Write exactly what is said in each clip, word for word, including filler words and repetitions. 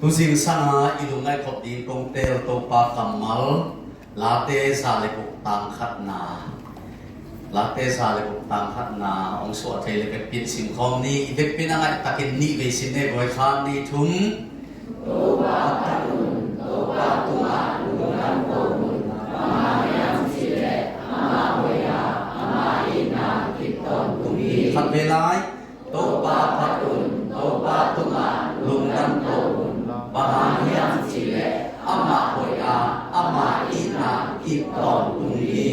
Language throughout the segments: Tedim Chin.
Tu zingsang a i lungngaih khop ding kong teel Topa kammal, Late za le guk tang khatna. Late za le guk tang khatna hong suah thei le vekpi-in sim khawm ni. I vekpi-in a ngaih takin nih vei sim ni. Voi khat, nih, thum. Topa phat un, Topa tungah lungdam ko un, bang hang hiam cih leh amah hoih a, ama itna kip tawntung hi. Khat vei lai. Topa phat un, Topa tungah lungdam ko un, bang hang hiam cih leh amah hoih a, ama itna kip tawntung hi.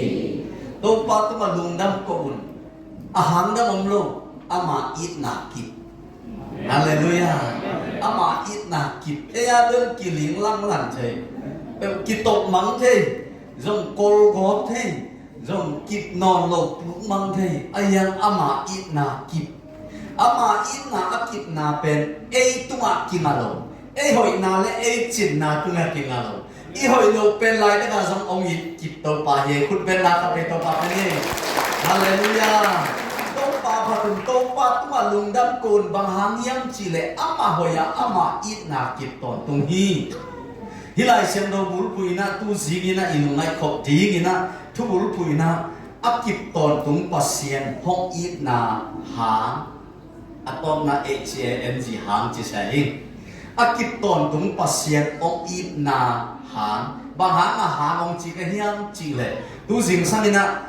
Topa tungah lungdam ko un. A hang dang om lo, ama itna kip. Halleluiah. Ama itna kip. Ei a dong kiling langlang thei, kitawh mang thei, zong kolgawp thei, zong kip nawn lo puk mang thei, a hiang ama itna kip. Ama itna a kipna pen ei tungah kingah lo, ei hoihna le ei cinna tungah kingah lo. I hoih lo pen laitak a zong hong it kip Topa hi. Khut beng na khat vei Topa pen hi. Halleluiah. Topa phat un, Topa tungah lungdam ko un, bang hang hiam cih leh amah hoih a, ama itna kip tawntung hi. Hih Lai Siangtho bulphuh in ah tu zing in ah i lungngaih khop ding in ah thu bulphuh in ah a kip tawntung Pasian hong itna hang, a tawpna H A N G hang ci sa hi. A kip tawntung Pasian hong itna hang, bang hang a hang hong ci ka hiam cih leh tu zingsang in ah,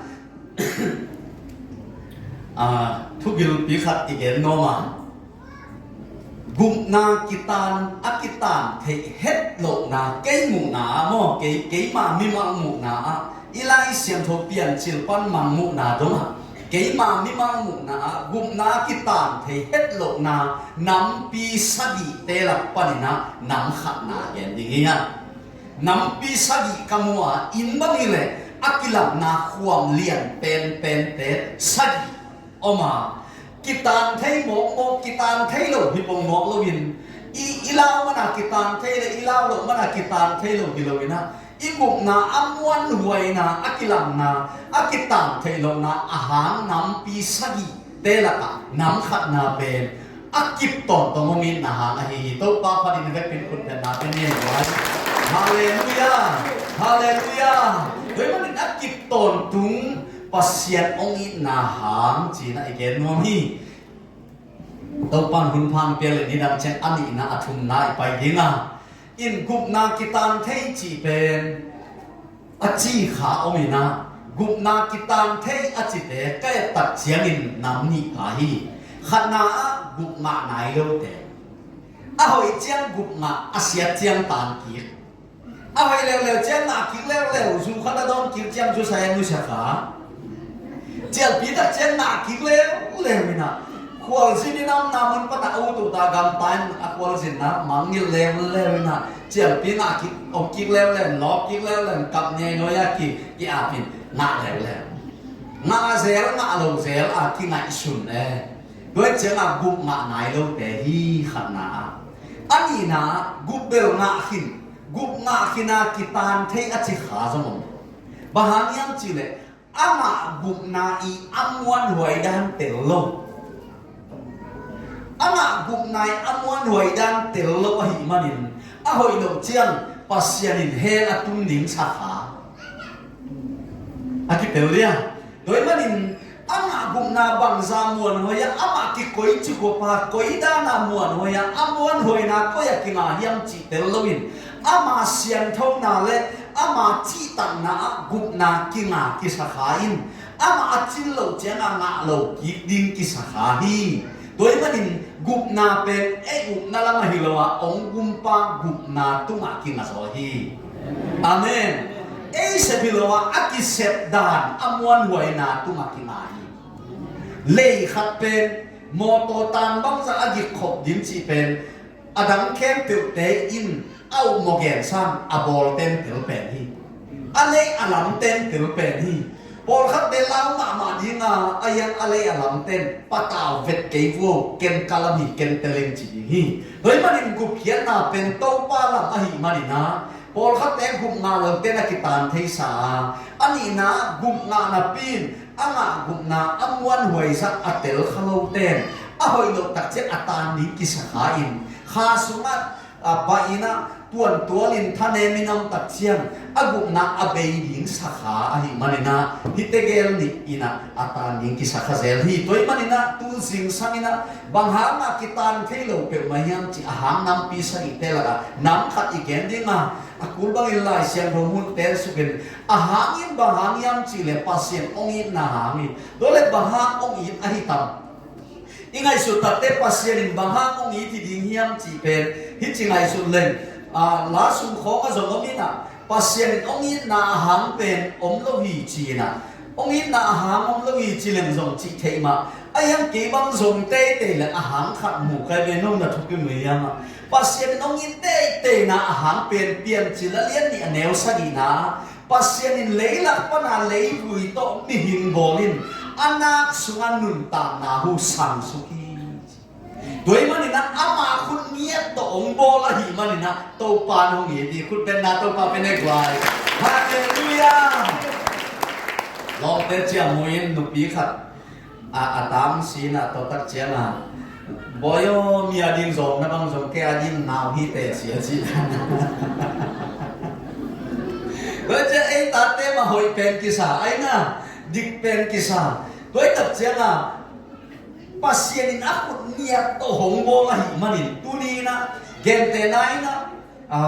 ah, thugilpi khat i gen nuam a, gupna kitan, a kitan theih het lohna, kei muhna ah maw, kei, keima mimal muhna ah, i Lai Siangtho Piancil pan mang muhna dong ah, keima mimal muhna ah gupna a kitan thei het lohna nampi sagihte lak panin ah nam khatna gen ding hi a. Nampi sagih ka mu a, inn bang hi leh a kilamna khuam lian penpente sagih om a, kitan thei mawkmawk, kitan thei lo hi pong mawk loin, i, i lau man a kitan thei le i lau loh man a kitan thei lo hi loin ah, i gupna a muanhuaina, a kilamna, a kitan theih lohna a hang nampi sagihte lakah nam khatna pen a kip tawntung hong itna hang ahi hi. Topa phat in vekpi-in khut beng na pen hi. Halleluiah. Halleluiah. Tua ahih manin a kip tawntung Pasian hong itna hang ci-in ah i gen nuam hi. Topa'n hun pha hong pia leh nidang ciang a nihna, a thumna i pai ding a, in gupna kitan thei cih pen a ci kha om in ah, gupna kitan thei a cite ka et tak ciangin nam nih pha hi. Khatna ah gup ngah nai lote. A hoih ciang gup ngah, a siat ciang tan kik. A hoih leuleu ciang ngah kik leuleu, zu khat a dawn kik ciang zu sa-in nusia kha. Cialpi tak ciang ngah kik leuleu in ah, khualzin in a omna mun pan a ut ut a gamta in a khualzinna mangngilh leuleu in ah, cialpi ngah kik, om kik leuleu, lawp kik leuleu, kap ngiaingia a ki, ki-ap in ngah leuleu. Ngah zel, ngah lo zel a kingaihsun e. Tua ciang a gup ngah nai lote hi khatna ah. A nihna ah gup bel ngah khin, gup ngah khin a kitan thei a ci kha zong om. Bang hang hiam cih leh amah gupna i a muanhuai dan tel lo. Amah gupna i a muanhuai dan tel lo ahih manin a hoih loh ciang Pasian in hell a tung ding sa kha. A kitel dia. Tua ahih manin amah gupna bangza muanhuai a, amah kikoi cikup a, koi dan a muanhuai a, a muanhuaina koi ah kinga hiam cih tel loin, ama sianthona le ama cihtakna ah gupna kinga kisa kha in, amah a cin loh ciang a ngah lo kik ding kisa kha hi. Tua ahih manin gupna pen ei upna lam ahi lo a, hong gumpa gupna tungah kinga zaw hi. Amen. Ei sep hi lo a, a kisep dan a muanhuaina tungah kinga hi. Lei khat pen mawtaw tan bangzah a gikkhop ding cih pen a dang khempeuhte in a upmawh gen sang a bawlten tel pen hi. A lei a lamten tel pen hi. Pawlkhatte lau mahmah ding a, a hiang a lei a lamten patau vet kei vuo, ken ka lam hi, ken tel ing ci ding hi. Tua ahih manin gupkhiatna pen Topa lam ahih manin a, pawlkhatte gup ngah loten a kitan theisa a, a nihna gup ngah napi in a ngah gupna a muanhuai zah a tel kha loten a hoih loh tak ciang a tan ding kisa kha in, kha sungah A baih in ah tuantual in thanem in a om tak ciang, a gupna a bei ding sakha ahih manin ah, hih tegel nih in ah a tan ding kisakha zel hi. Tua ahih manin ah tu zingsang in ah bang hang a kitan thei lo peuhmah hiam cih a hang nampi sagihte lakah nam khat i gen ding a, a kul bangin Lai Siangtho hun telsuk in, a hang in bang hang hiam cih leh Pasian hong itna hang hi. Tua leh bang hang hong it ahi tam? I ngaihsut takteh Pasian in bang hang hong it hi ding hiam cih pen hih ci ngaihsun leng, a, la sung khawng ah zong om in ah, Pasian in hong itna a hang pen om lo hi ci in ah, hong itna a hang om lo hi ci leng zong cih theih mah. A hiang kei bang zong teitei leh a hang khat mu kai ve, nong na thuk in mu hiam ah, Pasian in hong it teitei na a hang pen Piancil a lian nih a neu sagihna, Pasian in leilak pana leivui tawh mihing bawl in a nak sungah nuntakna hu sangsuk hi. Tua ahih manin ah ama khut ngiat tawh hong bawl ahih manin ah Topa in hong it hi. Khut beng na, Topa pen hong it hi. Halleluiah. Lawmte ciang mu in nupi khat a, a tam sin ah, tua tak ciang a, "Bawi aw, mi a ding zawng na bang zong kei a ding nau hi teh," ci a ci. Tua ciang ei tate mah hoih pen kisa, ai na, dik pen kisa. Tua tak ciang a, Pasian in a khut ngiat tawh hong bawl ahih manin tuni in ah gentehna in ah, a,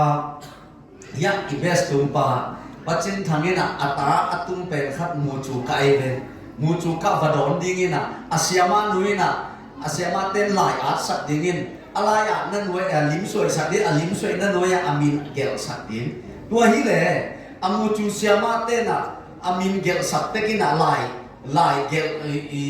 hiah i best tumpa Pa Cin Thang in ah a ta a tung pen khat Mucu kah ei ve. Mucu kah va dawn ding in ah, a siamah nu in ah, a siamah ten lai atsak ding in, a lai atna nuai a lim suaisak ding, a lim suaihna nuai ah a min gelhsak ding. Tua hi leh a Mucu siamah ten ah a min gelhsak tek in ah lai, lai gelh i, i,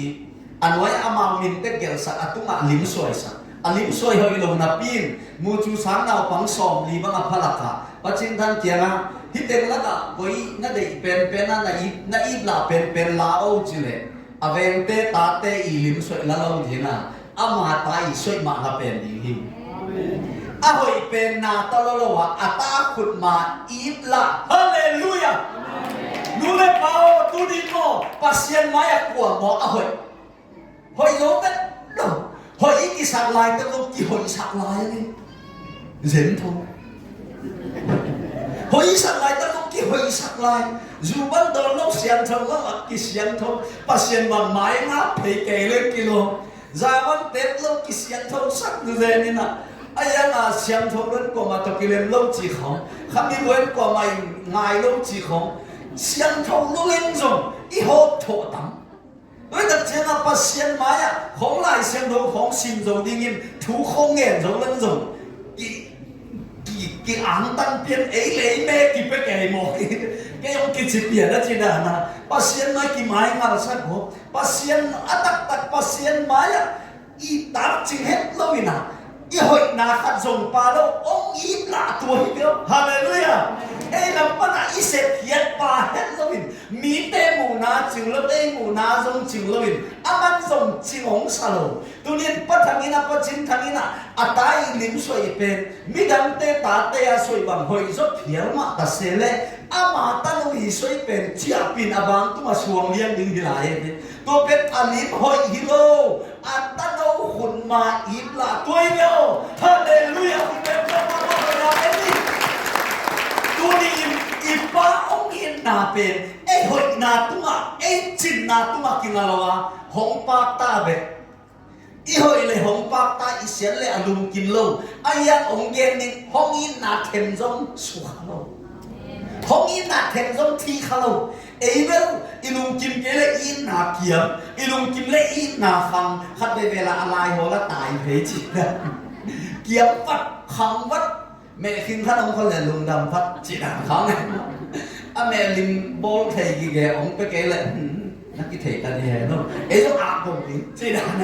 a nuai ah amau min tek gelhsak, a tungah a lim suaisak. A lim suai hoih lo napi in Mucu sang naupang sawmli bang a phalak ah Pa Cin Thang kiangah, "Hih teng lakah koi na deih penpen a, na it, na it lah penpen la o," ci leh, "A vengte tate i lim suaih la lo ding a, ama ta i suaih mah la pen ding hi." A hoih pen na ta lo lo a, a ta khut mah it lah. Halleluiah. Nu le pa aw, tuni maw Pasian mai-ah kua maw a hoih? Hoih zo vet lo. Hoih i kisak laitak zong kihoihsak lai a ni. Zen tho. Hoih i sak laitak zong kihoihsak lai. Zu bang dawn lo, siangtho lo a kisiangtho. Pasian bang mai ngap phei kei leng kilawm. Za bang tep lo, kisiangthosak zen in ah. A hiang a siangtho lo in kuamah tawh kilem lo ci khawng, khami lo in kuamah in ngai lo ci khawng, siangtho lo leng zong i hawp thawh tam. Tua tak ciangah Pasian mai-ah khawng Lai Siangtho khawng sim zo dingin, thu khawng ngen zo leng zong ki, ki, ki angtang pian, ei le ei me kipia kei maw? Kei hong kici pian a ci dan a, Pasian mai kimai ngalsak aw. Pasian a taktak, Pasian mai-ah i takcing het lo in ah, i hoihna khat zong pha lo, hong it lah tua hi peuh. Halleluiah. Ei lam panah i sep khiat pha het lo in, mite muhna cing lo, ei muhna zong cing lo in, a man zong cing hong sa lo. Tuni in Pa Thang in ah, Pa Cin Thang in ah, a ta i lim suai pen midangte tate a suai bang hoih zaw phial mah ta se leh, ama tanu i suai pen ciahpih in a bang tungah suang liang ding hi lai e. Tua pen a lim hoih hi lo, a tanu khut mah it lah tua hi lo. Halleluiah. Khut beng Topa mah hoih na en ni. Tuni in i Pa hong itna pen ei hoihna tungah, ei cinna tungah kinga lo a, hong pakta bek. I hoih le hong pakta, i siat le a lungkim lo. A hiang hong gen ding, hong itna them zong sukha lo. Hong itna them zong thikha lo. Ei bel i lungkim kei le i itna kiam, i lungkim le i itna khang, khat veve la a lai hawl a tai phei ci. Kiam vat, khang vat, mehkhing khat hong khol le lungdam vat ci dan khang. A mehlim bawl thei gige hong pia kei le, hmm, na kithei ta dih he no. Ei zong a kong ding ci dan.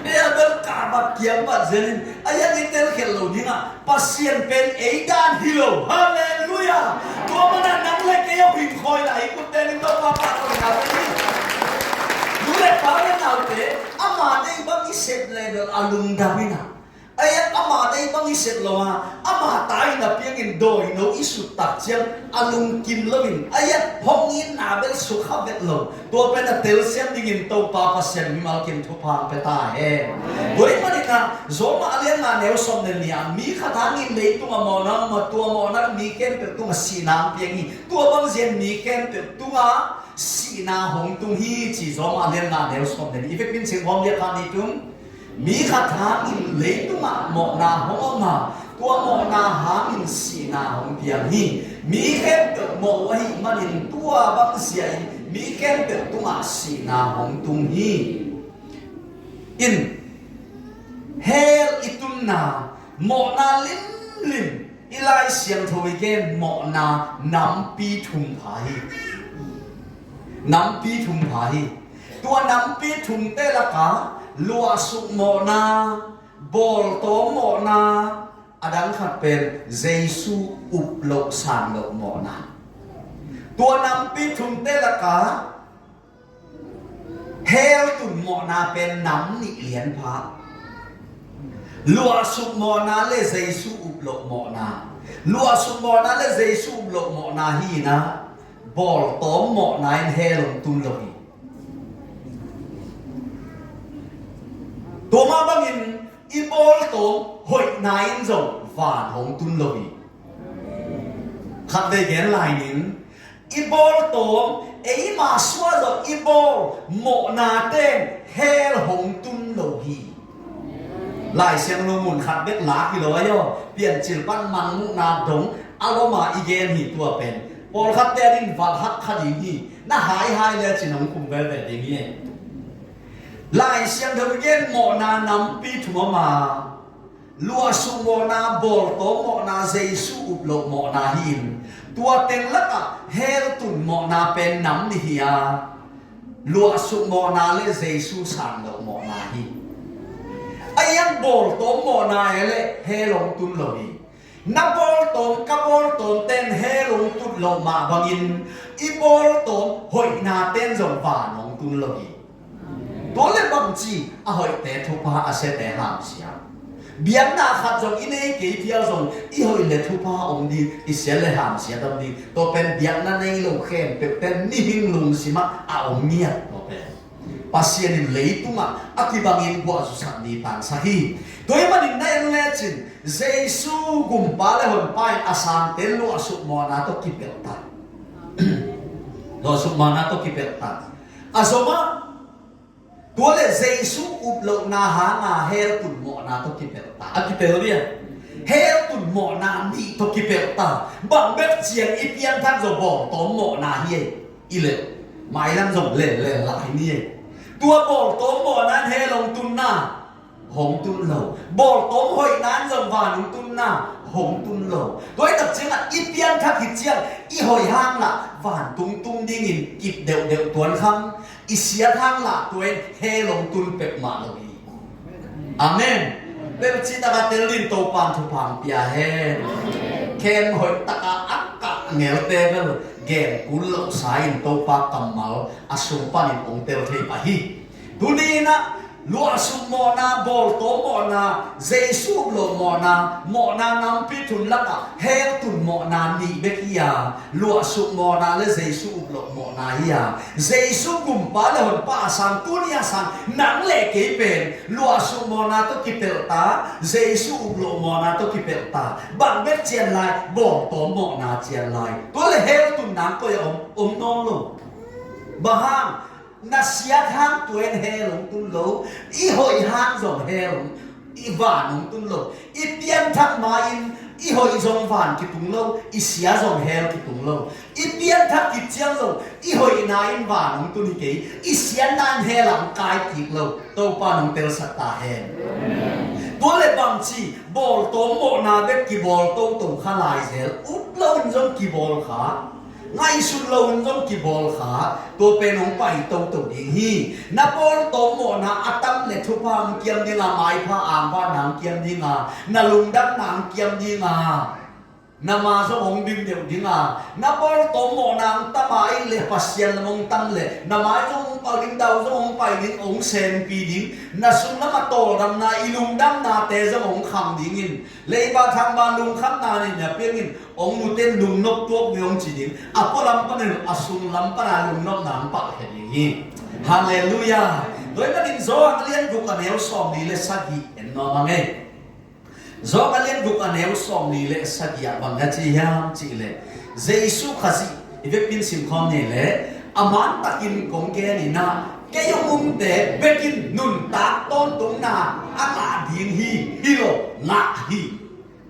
Ei a bel ka vat kiam vat zen in, a hiang i tel khelh lo ding a, Pasian pen ei dan hi lo. Halleluiah. Tua mana nang le kei a hin khoi la i kut tel in Topa pahtawi na pen hi. Nu le pa le naute, ama deih bang i sep le bel a lungdam in a, Ahi zongin ama deih bang i sep lo a, ama ta in a piangin dawino i sut tak ciang a lungkim loin, ahi zongin phawk itna bel sukha vet lo. Tua pen a telsiam dingin Topa Pasian mimal kim thupha hong pia ta hen. Tua ahih manin ah Rom a lian nga neu sawm le nih ah, mi khat hangin leitungah mawhna om a, tua mawhna in mi khempeuh tungah sihna hong piang hi. Tua bang ziakin mi khempeuh tungah sihna hong tung hi, ci Rom a lian nga neu sawm le nih. I vekpi in sing khawm, lian khat, nih, thum. Mi khat hangin leitungah mawhna hong om a, tua mawhna hangin sihna hong piang hi. Mi khempeuh mawh uh ahih manin tua bang ziakin mi khempeuh tungah sihna hong tung hi. In, hell i tunna, mawhna limlim, i Lai Siangtho i gen mawhna nampi thum pha hi. Nampi thum pha hi. Tua nampi thumte lakah luahsuk mawhna, bawltawm mawhna, a dang khat pen Jesu up loh sang loh mawhna. Tua nampi thumte lakah hell tun mawhna pen nam nih lian pha. Luahsuk mawhna le Jesu up loh mawhna. Luahsuk mawhna le Jesu up loh mawhna hi-in ah, bawltawm mawhna in hell hong tun lo hi. Tua mah bangin i bawltawm hoihna in zong van hong tun lo hi. Khatvei gen lai ning, i bawltawm, eima suah zawh i bawl mawhnate in hell hong tun lo hi. Lai Siangtho mun khat bek lak hi lo ahi aw, Piancil pan Mangmuhna dong a lom a i gen hi. Tua pen pawlkhatte ading valhak kha ding hi. Na haihai lecin hong khum veve ding hi. Lai Siangtho i gen mawhna nampi thum a, luahsuk mawhna, bawltawm mawhna, Jesu up loh mawhna hi-in, tua teng lakah hell tun mawhna pen nam nih hi a, luahsuk mawhna le Jesu sang loh mawhna hi. Ahi zongin bawltawm mawhna e le hell hong tun lo hi. Na bawltawm, ka bawltawmte in hell hong tun loh mah bangin, i bawltawm hoihnate in zong van hong tun lo hi. Tua leh bangci a hoihte thupha, a siate hamsia? Biakna khat zong i nei kei phial zong i hoih leh thupha om ding, i siat leh hamsia tam ding. Tua pen biakna nei lo khempeuhte mihing lungsimah a om ngiat tua pen. Pasian in leitungah a kibangin guah zusak ni tangsak hi. Tua ahih manin na en lecin Jesu Gumpa le Honpa in a sangte luahsuk mawhna tawh kipelh ta. Luahsuk mawhna tawh kipelh ta. A zomah, tua leh Jesu up lohna hanga hell tun mawhna tawh kipelh ta. A kipelh dia. Hell tun mawhna nih tawh kipelh ta. Bang bek ciang i pianthak zaw bawltawm mawhna hi ei. I leh mailam zong lellel lai ni ei. Tua bawltawm mawhna in hell hong tunna, hong tun lo. Bawltawm hoihna in zong van hong tunna, hong tun lo. Tua hi tak ciangah i pianthak hi ciang i hoih hang lah vantung tung dingin kip deuhdeuh tuan kham, i siat hang lah tua in hell hong tun pek mah lo hi. Amen. Bel cih takah tel dingin Topa in thupha hong pia hen. Khem hoih takah a kah ngelte bel gen kul lohsa in Topa kammal a sung panin hong tel thei pah hi. Tuni in ah luahsuk mawhna, bawltawm mawhna, Jesu up loh mawhna, mawhna nampi thum lakah hell tun mawhna nih bek hi a, luahsuk mawhna le Jesu up loh mawhna hi a, Jesu Gumpa le Honpa a sang, tuni a sang nang le kei pen luahsuk mawhna tawh kipelh ta, Jesu up loh mawhna tawh kipelh ta. Bang bek cian lai? Bawltawm mawhna cian lai. Tua leh hell tun nang koi a om? Om nawn lo. Bang hang? Na siat hang tua in hell hong tun lo, i hoih hang zong hell hong, i van hong tun lo. I pianthak ma-in i hoih zong van kitung lo, i sia zong hell kitung lo. I pianthak khit ciang zong i hoihna in van hong tun hi kei, i siatna in hell ah hong kai kik lo. Topa in hong telsak ta hen. Tua leh bangci, bawltawm mawhna bek kibawl toto kha lai zel, up loin zong kibawl kha. Ngaihsut loin zong kibawl kha, tua pen hong pai toto ding hi. Na bawltawm mawhna a tam leh thupha hong kiam ding a, maipha angvanna hong kiam ding a, na lungdamna hong kiam ding a, Na ma zong hong dim deuh ding a, na bawltawm mawhna hong tam a, ei le Pasian lam hong tam le na mai zong hong pal ding, dau zong hong pai ding, hong senpi ding, na sung lam a tawldamna, i lungdamnate zong hong khang dingin, leiba thangba lungkhamna nei na piangin, hong muten lungnop tuak ve hong ci ding. A pualam panin a sunglam pana lungnopna hong palkhia ding hi. Halleluiah. Tua ahih manin Johan a lian guk a neu sawmli le sagih en nuam hang ei. Johan a lian guk a neu sawmli le sagih ah bang na ci hiam cih leh, Jesu Khazih i vekpi in simkhawm ni le, a mantakin kong gen in ah, kei hong umte bekin nuntak tawntungna a ngah ding hi, hi lo, ngah hi.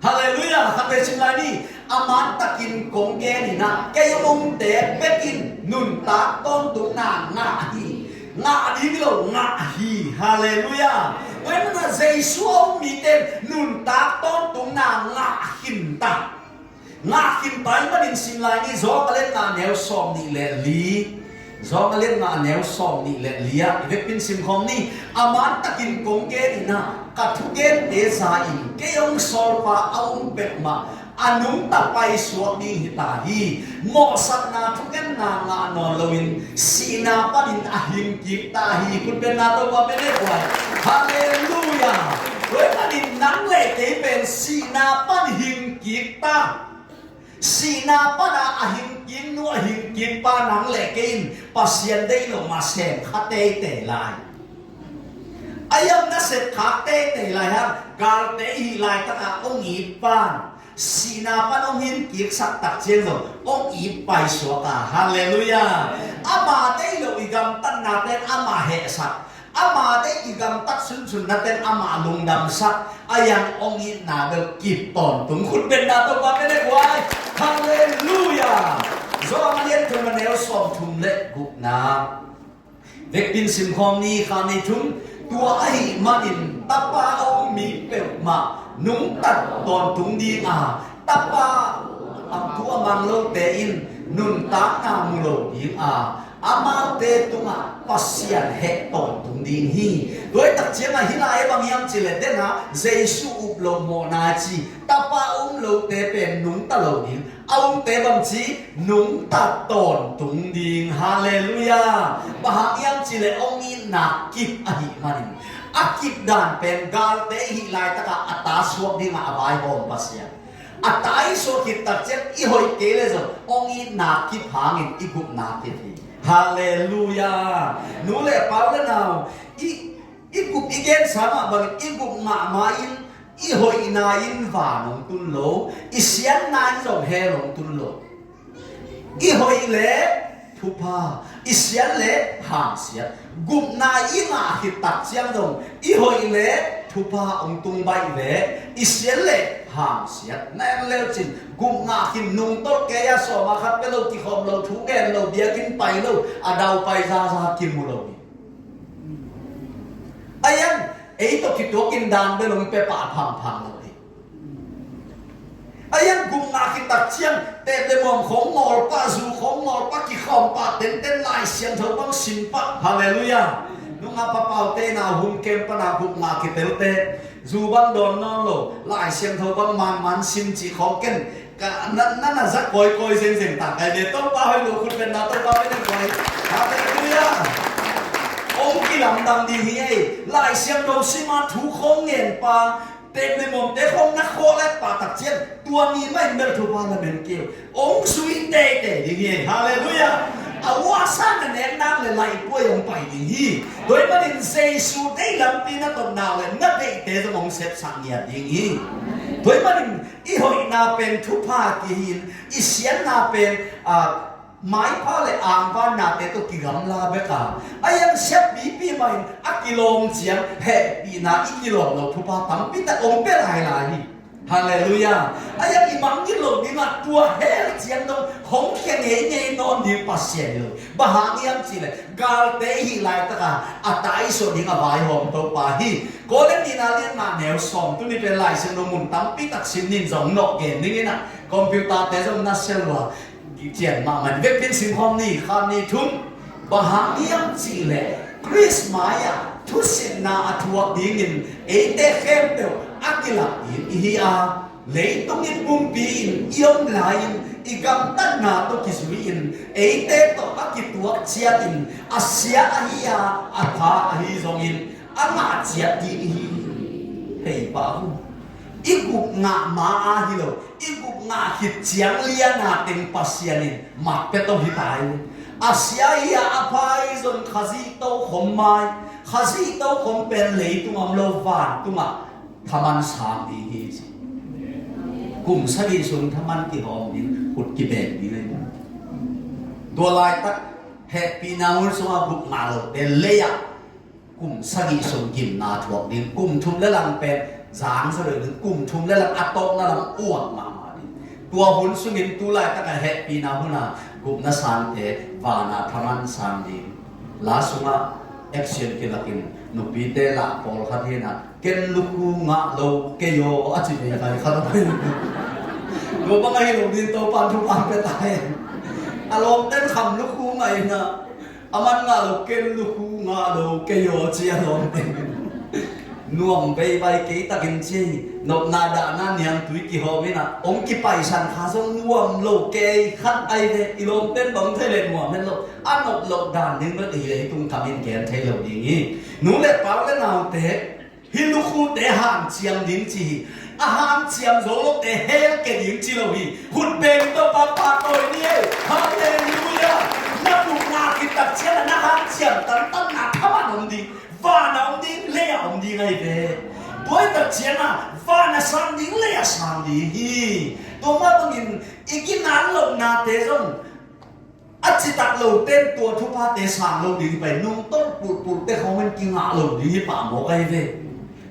Halleluiah. Khat vei sim lai ni. A mantakin kong gen in ah, kei hong umte bekin nuntak tawntungna ngah hi. Ngah ding hi lo, ngah hi. Halleluiah. Tua ahih manin Jesu a um mite nuntak tawntungna ngah khin ta. Ngah khin ta ahih manin sim lai ni, Johan a lian nga a neu sawmnih le li. Johan a lian nga a neu sawmnih le li ah i vekpi in simkhawm ni. A mantakin kong gen in ah, ka thugente za in kei hong sawlpa a um peuhmah a nungta paisuak ding hi ta hi. Mawhsakna thungetna ngah nawn loin sihna panin a hing kik ta hi. Khut bengna Topa bek le buai. Halleluiah. Tua ahih manin nang le kei pen sihna pan hing kik ta. Sihna pana a hing kik nu, a hing kik pa nang le kei in Pasian deih lo mah sem kha teitei lai. A hiam na sep khak teitei lai hang, galte i hih laitak a hong it pan sihna pan hong hing kiksak tak ciang zong hong it paisuak a. Halleluiah. Ama deih lo i gamtatnate in ama hehsak, ama deih i gamtat sunsunnate'n ama lungdamsak, a hiang hong itna bel kip tawntung. Khut bengna Topa bek le buai. Halleluiah. Johan a lian thum a neu sawmthum le gukna. Vekpi in simkhawm ni, khat, nih, thum. Tua ahih manin Tapa a um mi peuhmah nungta tawntung ding a, Tapa a thu a mang lote in nuntakna mu lo ding a, amaute tungah Pasian heh tawntung ding hi. Tua ahih tak ciangah hih lai bang hiam cih leh, den a Jesu up loh mawhna ci, Tapa a um lote pen nungta lo ding, a umte bang ci, nungta tawntung ding. Halleluiah. Bang hang hiam cih leh hong itna kip ahih manin. A kip dan pen galte i hih laitak a a ta suak ding a a vaihawm Pasian. A ta i suak khit tak ciang i hoih kei leh zong hong itna kip hangin i gupna kip hi. Halleluiah. Nu le pa, u le nau, i, i gup i gen sa mah bangin i gup mahmah in i hoihna in van hong tun lo, i siatna in zong hell hong tun lo. I hoih leh thupha, i siat leh hamsiat. Gupna i ngah khit tak ciang zong, i hoih leh thupha hong tung baih leh, i siat leh hamsiat. Na en le uh cin, gup ngah khin, nungtolh kei a, sawm a khat pia lo, kikhawm lo, thu gen lo, biakinn pai lo, a dau pai zaza kimu lo hi. A hiang, ei tawh kituakin dan bel hong pia pah phangphang lo hi. A hiang, gup ngah khit tak ciang, tep le muam khawng ngawl pah, zu khawng ngawl pah, kikhawm pah tenten, Lai Siangtho bang sim pah. Halleluiah. Nungah papaute in a home camp pana gup ngah kitelte, zu bang dawn nawn lo, Lai Siangtho bang manman sim cih khawng ken, ka, na, na, na za kawikawi zengzeng ta kai ve. Topa hoih lo, khut bengna Topa bek le buai. Halleluiah. Hong kilamdang ding hi ei. Lai Siangtho sim a, thu khawng ngen pah, tep le muamte khawng na khawh let pah tak ciang, tua ni mah in bel thupha lamen kei un. Hong zui teitei ding hi. Halleluiah. A uasa na nek nak leh laihpuai hong pai ding hi. Tua ahih manin Jesu deih lampi na tot nak leh na deihte zong hong sepsak ngiat ding hi. Tua ahih manin i hoihna pen thupha kihi in, i siatna pen, a, maipha le angvannate tawh kigamla bek a, a hiang siatpipi mah in a kilawm ciang hehpihna i kilawm lo thupha tampi tak hong pia lailai hi. Halleluiah. A hiang i mangngilh loh dingah tua hell ciang dong hong khia ngeingei nawn ding Pasian hi lo. Bang hang hiam cih leh galte i hih laitak a a ta i suah ding a vaihawm Topa hi. Korin nihna lian nga neu sawm, tuni pen Lai Siangtho mun tampi tak sim ning, zong nawh gen ning in a, computer-te zong na sel uh a, cian mahmah in. Vekpi in simkhawm ni, khat, nih, thum. Bang hang hiam cih leh Khrist mai-ah thusitna a thuak dingin eite khempeuh a kilak ding i hi a, leitung i pumpi in i om lai-in i gamtatna tawh kizui-in eite tawh a kituak ciangin a sia ahi a, a pha ahi zongin a ngah ciat ding i hi. Hei pa hu, i gup ngah ma a hi lo, i gup ngah khit ciang liana teng Pasian in mat pia to hi ta hi. A sia hi a, a pha hi zong Khazih tokhom mai, Khazih tokhom pen leitung om lo vantungah thaman sang ding hi ci. Kum sagih sung thaman kihawm ding, khut kibeng ding ahi. Tua laitak hehpihna hun sungah gup ngah lote lei-ah kum sagih sung gimna thuak ding, kum thum le lang pen zang sa lo ding, kum thum le lang a tawpna lam uak mahmah ding. Tua hun sungin tu laitak a hehpihna hun a gupna sante vana thaman sang ding. La sungah action kilakin nupite lah pawlkhat hinah ken lukhu ngah lo kei aw a ci vei lai khat a pai. Tua bang ahi lo ding, Topan thupha pia ta hen. A lawmten kham lukhu ngah inah a man ngah lo ken lukhu ngah lo kei aw ci a lawmten. Nuam veivai kei takin ci hi. Nopna dahna niangtui kihawm inah hong kipaisan kha zong nuam lo kei khat ahi ve. I lawmten bang thei le nuam hen lo. A nop loh dan ding bek hi le hi tung kamin gen thei lo ding hi. Nu le pa le naute, hih lukhute hanciam ding ci hi. A hanciam zo lote hell ke ding ci lo hi. Khut beng tawh pahpah tawi ni ei. Halleluia. Na gup ngah khit tak ciangin na hanciam tantanna thaman om ding. Vana om ding, leia om ding ahi ve. Tua hi tak ciangin vana sang ding, leia sang ding hi. Tua mah bangin i kinan lohnate zong a citak lote in tua thuphate sang lo ding hi pai, nungtolh pulhpulhte khawng in kingah lo ding hi pah mawk ahi ve.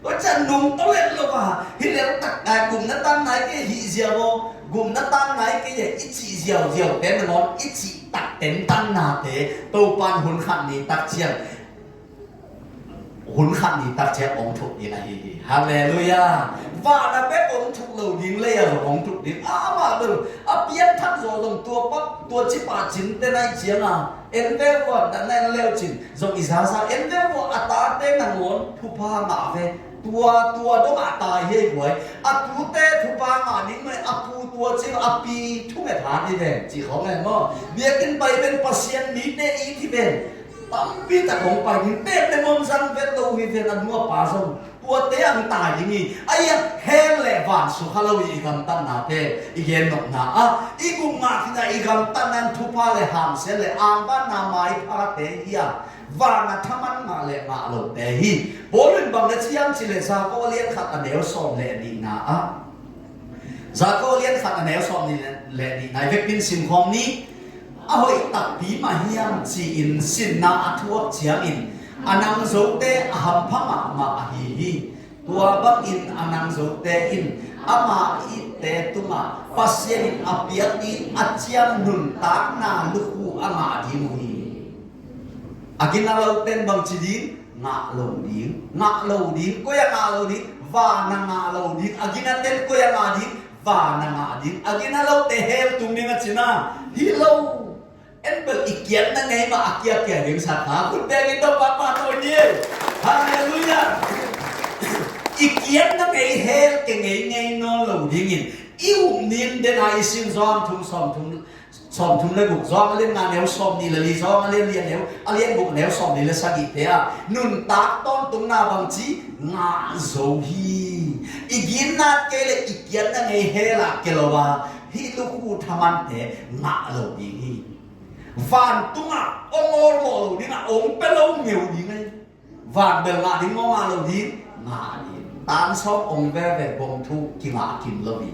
Tua ciang nungtolh et lo a, hi lel tak a, gupna tan nai kei hih ziau aw, gupna tan nai kei a i cih ziauziaute nangawn i cih tak tentannate Topan hun khat ni tak ciang hun khat ni tak ciang hong thuk ding ahi hi. Halleluia. Vana bek hong thuk lo ding, leia zong hong thuk ding. Amah bel a pianthak zaw zong tua pak tua ci pah cinte nai cianga en ve vua, na na en leu cin zong i zaza en ve vua, a tate nangawn thupha ngah ve. Tua tua dongah tai hi ei buai. A tute thupha ngah ding mah a pu tua cin a pi thunget hat hi ven ci khawng en maw. Biakinn pai ven, Pasian mite it hi ven. Tampi tak hong pai ding, pek le mawm zang vet lo hi ven, a nu a pa zong tuate ang tai ding hi. Ahi a, hell le van sukha lo hi i gamtatnate, i gen nopna ah i gup ngah khit a i gamtatna in thupha le hamsia le angvanna maiphate hi a, vana thaman ngah le ngah lote hi. Paul in bang na ci hiam cih leh Jakob a lian khat a neu sawm le nihna ah, Jakob a lian khat a neu sawm nih le, le nihna i vekpi in sim khawm ni. A hoih takpi mah hiam ci-in sinna a thuak ciangin a nangzote a hampha mahmah ahi hi. Tua bangin a nangzote in ama itte tungah Pasian in a piak ding a ciam nuntakna lukhu a ngah ding uh hi. A gina lote in bangci ding, ngah lo ding, ngah lo ding, koi a ngah lo ding, vana ngah lo ding, a ginate in koi a ngah ding, vana ngah ding, a gina lote hell tung ding a cina, hi lo. En bel i kiatna ngei mah a kiakia ding sa kha, khut beng in Topa pahtawi ni. Halleluia. I kiatna ngei hell ke ngei ngei nawn lo dingin, i up nin den a i sin zawm thum sawm thum, sawm thum le guk, Johan a lian nga neu sawm nih le li, Johan a lian li a neu, a lian guk neu sawm nih le sagihte ah nuntak tawntungna bangci ngah zo hi. I ginna kei le i kiatna ngei hell ah ke lo a, hih lukhu thamante ngah lo ding hi. Vantungah hong awlmawh lo dingah hong pia lo ngeu ding ahi. Van bel ngah ding maw, ngah lo ding? Ngah ding. Tan sawm ong veve, gong thu kingah kim lo hi.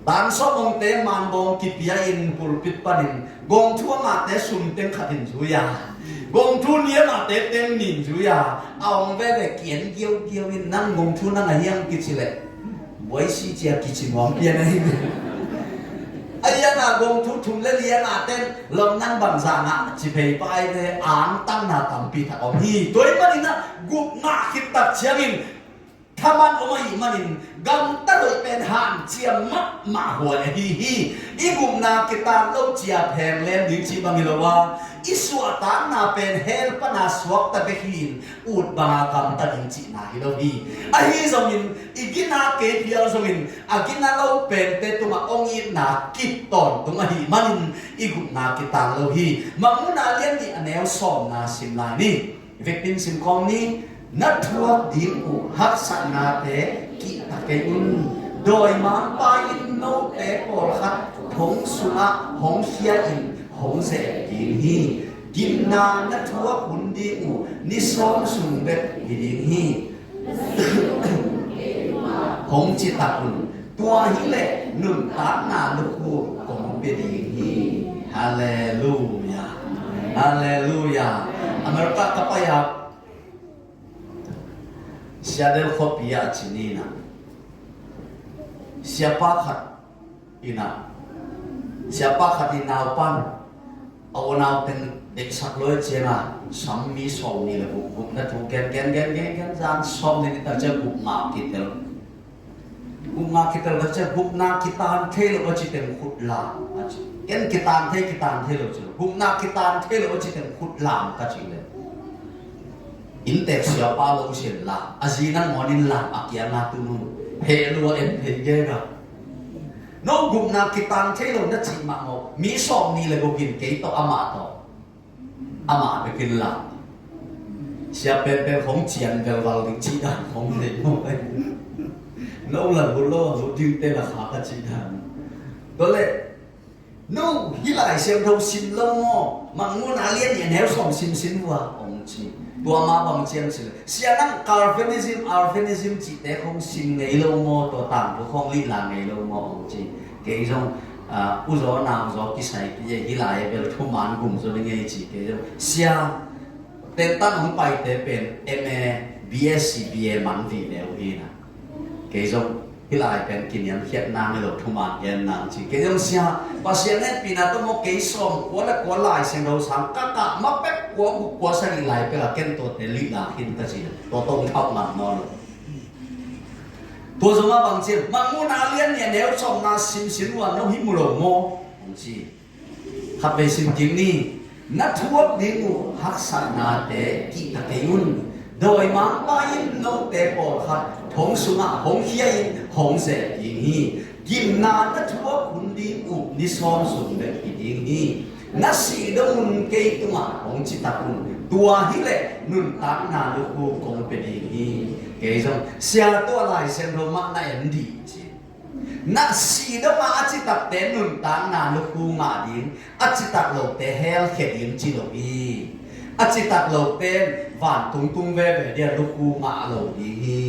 Tan sawm ongte man bawng kipia in pulpit panin gong thu a ngahte sum teng khat in zui a, gong thu ni a ngahte teng nih in zui a, a ong veve kian giaugiau in, nang gong thu na ngah hiam kici leh Buaisi cia kici nuam pian ahi ve. A iana gong thu thum le li a ngahte in lom nang bangzah ngah ci phei pai ve, angtanna tampi tak om hi. Tua ahih manin ah gup ngah khit tak ciangin Thaman om ahih manin gamta hoih pen hanciam mahmah huai ahi hi. I gupna kitan lo ciap henglem ding cih bang hi lo a, i suahtakna pen hell pana suakta bek hi-in ut banga gamta ding cihna hi lo hi. Ahi zongin i gina kei phial zongin a gina lo pente tungah hong itna kip tawntung ahih manin i gupna kitan lo hi. Mangmuhna lian nih a neu sawmna sim lai ni. Vekpi-in sim khawm ni. Na thuak ding uh haksatnate kihta kei un. Dawimangpa in note pawlkhat thong sungah hong khia in hong zeh ding hi. Gimna na thuak hun ding uh ni sawm sung bek hi ding hi. Hong citak un. Tua hileh nuntakna lukhu kong pia ding hi. Halleluia. Halleluia. America ka pai a, Seattle khuapi ah ci ni na, siapa khat in a, siapa khat in naupan a unau teng deihsak lo cianga sam mi sawm nih le guk, gupna thu gen gen gen gen gen, zan sawm nih ni ta ciang gupna kitel. Gupna kitel ta ciang gupna kitan thei lo a ci teng khut lam a ci. Ken kitan thei, kitan thei lo ci lo. Gupna kitan thei lo a ci teng khut lam ka ci le. Inntek siapa lo sian lam, a zi nangawn in lam a kianga tun un. Heh lua en phei gega. No gupna kitan thei lo na cih mahmah, mi sawm nih le guk in kei tawh amah tawh, amah bekin lam. Sia penpen khong cian velval ding cih dan khong nei maw. No la hu lo a hu dingte la kha ka cih dan. Tua le, no hih Lai Siangtho sim lo maw, Mangmuhna lian nih a neu sawm sim sim vua hong ci. Tua mah bang ciang ci le, sia nang Calvinism, Arminianism cihte khong sim ngei lo maw, tua tangthu khong lihla ngei lo maw hong ci. Kei zong, ah, uzaw nauzaw kisai kei, hih lai a bel thuman gum zaw ding ei ci kei zong. Sia, tentan hong paite pen M A, B S C, B A man vih leu hi na. Kei zong hih lai pen kiniamkhiat nang hi lo, thuman gen nang ci. Kei zong sia, Pasian hehpihna tawh maw kei sawm kua le kua Lai Siangtho sang ka kah ma pek kua guk kua sagih lai pek a ken tuate lihla khin ka ci. Tua tawh hong thauh ngam nawn lo. Tua zong a bang ci, Mangmuhna lian nih a neu sawmna simsim uh a no hi mu lo maw? Hong ci. Khatvei sim kik ni. Na thuak ding uh haksatnate kihta kei un. Dawimangpa in note pawlkhat thong sungah hong khia in hong zeh ding hi. Gimna na thuak hun ding uh ni sawm sung bek hi ding hi. Na sih dong un kei tungah hong citak un. Tua hileh nuntakna lukhu kong pia ding hi. Kei zong sia tua Lai Siangtho mah na en dih ci. Na sih dong a, a citakte nuntakna lukhu ngah ding, a citak lote hell khia ding ci lo hi. A citak lote vantung tung veve dia lukhu ngah lo ding hi.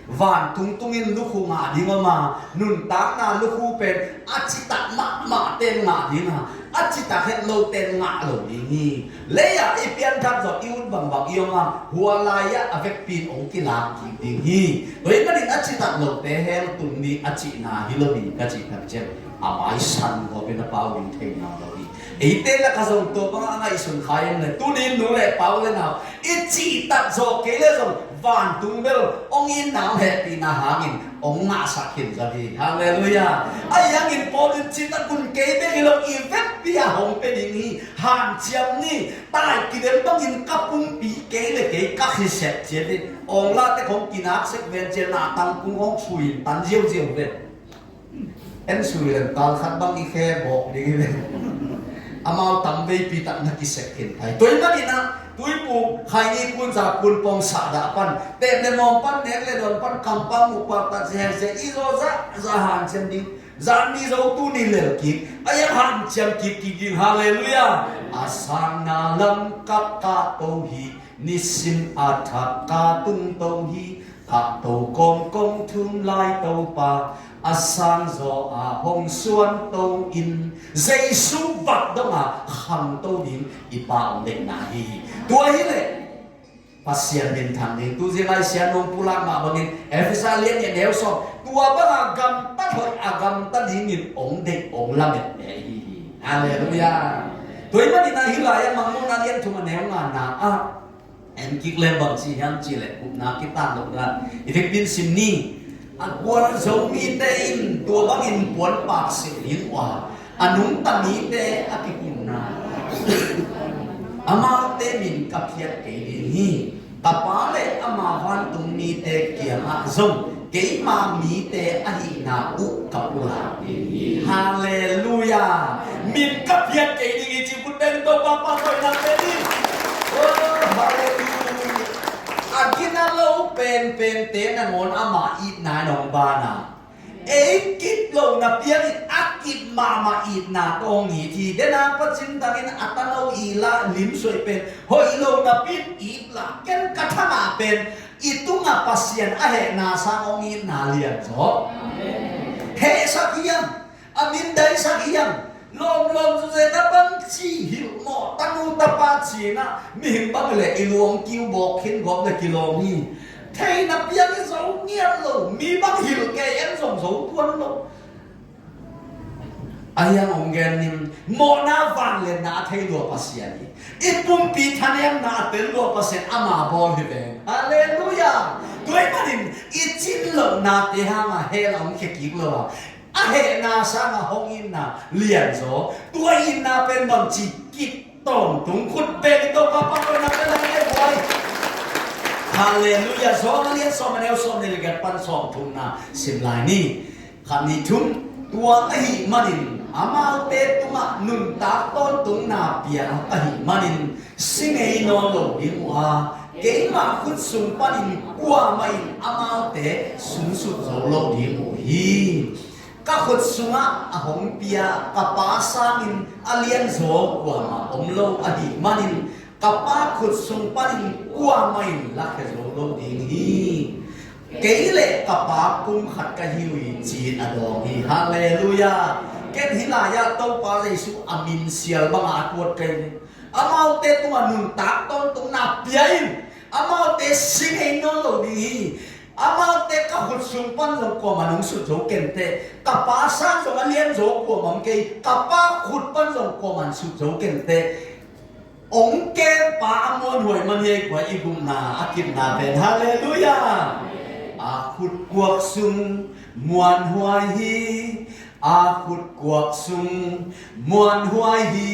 Vantung tungin lukhu ngah ding om a, nuntakna lukhu pen a citak mahmahte ngah ding a, a citak het lote ngah lo ding hi. Lei-ah i pianthak zawh i ut bangbang i om a, hua lai-ah a vekpi in hong kilak kik ding hi. Tua ahih manin a citak lote hell tung ni a cihna hi lo hi ka cih tak ciang a maisan gawpin a pau ding thei nawn lo hi. Eite lakah zong tua bangah a ngaihsun kha in le tuni nu le pa u le nau i cihtak zawh kei le zong vantung bel hong itna hong hehpihna hangin hong ngahsak khin zaw hi. Halleluiah. Ahi hangin Paul in citak un kei bek hi lo, i vekpi a hong pia ding hi. Hanciam ni. Tai kidem bangin ka pumpi kei le kei ka khisek ciat hi. Awng late khong kinak sek ven ciat, na tangkung khong sui in tan ziauziau ven. En sui leng kal khat bang i khe bawk ding hi ven. Amau tam veipi tak na kisek khin thai. Tua ahih manin ah tuipu khaini kun za kun pawng sah dah pan, tep le mawng pan, nek le dawn pan, kampau mukpau tak zehzeh i zaw zahzah hanciam ding. Zan ni zo tu ni lel kik, a iang hanciam kik kik ding. Halleluiah. A sangna lam ka kahto hi, nisim a thak ka tungto hi. Kahto kawmkawm thum lai Topa, a sang zaw a hong suanto in, Jesu vak dong a khangto ding i Pa hong deihna hi hi. Tua hileh Pasian minthang ding. Tu zing lai sian nong pulak mah bangin Efesa lian nih a neu sawm, tua banga gamtat hoih a gamta dingin hong deih hong lamet te ahi hi. Halleluiah. Tua ahih manin ah hih lai-ah Mangmuhna lian thum a neu ngana ah En kik leng bang ci hiam cih leh, upna kitan lo dan i vekpi in sim ni. A gualzo mite in tua bangin puanpak silh ding uh a, a nungta mite a kikumna amaute min ka phiat kei ding hi. Ka Pa le ama vantung mite kiangah zong keima mite ahihna uh ka pulak ding hi. Halleluiah. Min ka phiat kei ding hi ci, khut beng Topa pahtawinak pe ding. Oh, halleluiah. A gina lo penpente nangawn ama itna in hong ban a, ei kip lohna piangin a kip mahmah itna tawh hong it hi. Dena pacin tangin a tano ila limsuai pen hoih lo napi-in it la, ken ka thangah pen i tungah Pasian a hehna sang hong itna lian zaw. Hehsak hiam, a mindaisak hiam, lawmlawm zuzena bang ci hilh maw, tanu tapa cina mihing bang le i luang kiu bawk khin gawp le kilawm hi. Theihna piang i zo ngiat lo, mi bang hilh kei en zong zo tuan lo. A hiang hong gen ning, mawhna vangliatna a thei lua Pasian hi. I pumpi thanemna a tel lua Pasian ama bawl hi ve. Halleluiah. Tua ahih manin i cin lohnate hangah hell a hong khia kik lo a, a hehna sangah hong itna lian zaw. Tua itna pen bang ci kip tawntung, khut beng Topa pahtawinak pe lai le buai. Halleluiah. Zawhana lian sawm a neu sawm le giat pan sawm thumna sim lai ni. Khat nih thum, tua ahih manin amaute tungah nuntak tawntungna pia ka hih manin si ngei nawn lo ding uh a, keima khut sung panin kuamah in amaute sunsut zo lo ding uh hi. Ka khut sungah a hong pia ka Pa sangin a lianzaw kuamah om lo ahih manin ka Pa khut sung panin kuamah in lakhia zo lo ding hi. Kei le ka Pa pum khat ka hi uh hi, ci-in a dawng hi. Halleluiah. Ken hih lai-ah Topa Jesuh a min sial bangah a tuat kei hi. Amaute tungah nuntak tawntungna pia in, amaute si ngei nawn lo ding hi. Amaute ka khut sung pan zong kuamah in hong sut zo kenteh, ka Pa sang zong a lianzaw kuamah om kei, ka Pa khut pan zong kuamah in sut zo kenteh. Hong kempa a muanhuai man hi ei, kua i gupna a kipna pen. Halleluiah. A khut kuak sung muanhuai hi. A khut kuak sung muanhuai hi.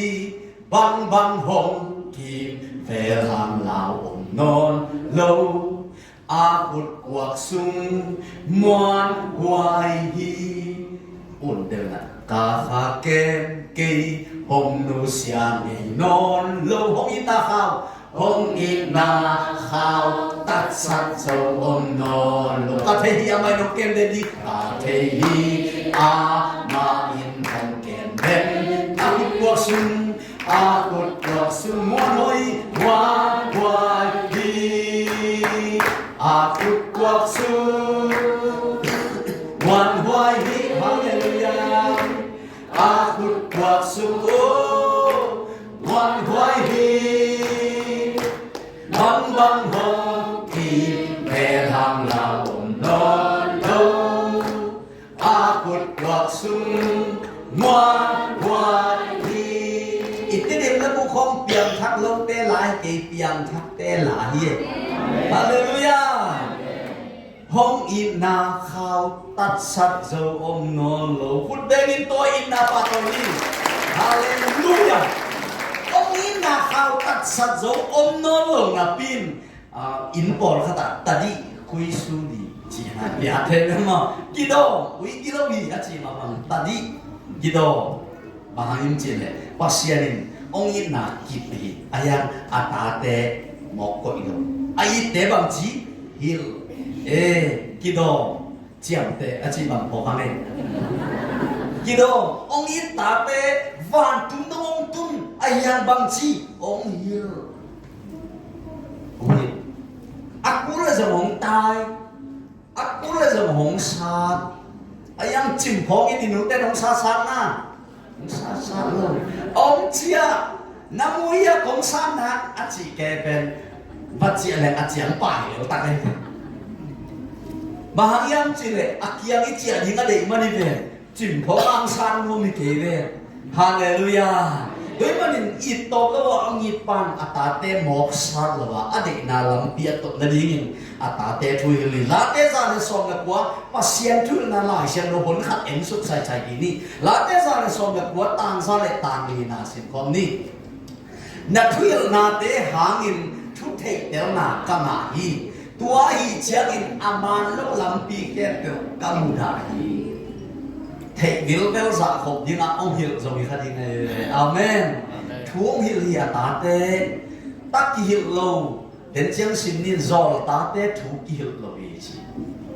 Bangbang hong kim vel hang lau om nawn lo. A khut kuak sung muanhuai hi. Un deuh na, ka kha kem kei, hong nusia ngei nawn lo. Hong itna khau, hong itna khau tatsat zo om nawn lo. Ka thei hi, amah in hong kem den hi. Ka thei hi, amah in hong kem den. A khut kuak sung, a khut kuak sung muanhuai, muanhuai hi. A khut kuak sung muanhuai hi. Halleluiah. A khut kuak sung, oh, muanhuai hi. Bangbang hong kim vel hang lau om nawn lo. A khut kuak sung muanhuai hi. I Tedim le Bukhong piangthak lote la hi kei, piangthakte la hi. Halleluiah. Hong itna khau tatsat zo om nawn lo. Khut bengin tua itna pahtawi ni. Halleluiah. Hong itna khau tatsat zo om nawn lo napi-in, ah, inn pawlkhat ah tadih, khuisu dih ci-in a pia thei ve maw. Kidawm, ui, kidawm hi a ci mah bang, tadih, kidawm. Bang hang hiam cih leh Pasian in hong itna kip hi. A hiang a tate mawk koih lo. A itte bang ci? Hilh. Eh, kidawm. Ciamteh a cih bang phawk hang e. Kidawm, hong it tate vantung dong hong tun, a hiang bang ci? Hong hilh. Hong hilh. A kul le zong hong tai, a kul le zong hong sat. A hiang cimphawng in i nute hong satsat na. Hong satsat lo. Hong ciah, na mu hia kong sat na, a cih kei pen. Va ciah leh a ciang pai lo tak e. Bang hang hiam cih leh a kiang i ciah ding a deih man hi ve. Cimphawng hong sat nuam hi kei ve. Halleluiah. Tua ahih manin it tawp lo a hong it pan a tate mawksak lo a, a deihna lampi a tot nadingin a tate thuhilh hi. Late za le sawm le kua, Pasian thuhilhna Lai Siangtho hun khat en suk saisai kik ni. Late za le sawm le kua, tang za le tang lina sim khawm ni. Na thuhilhnate hangin thutheihtelna ka ngah hi. Tua ahi ciangin a man loh lampi khempeuh ka mudah hi. Theih vilvel zah khop dingah hong hilh zo hi kha ding hi. Amen. Amen. Thu hong hilh hi a tate. Tak kihilh lo. Tenciang sim nin, zawl tate thu kihilh lo hi ci.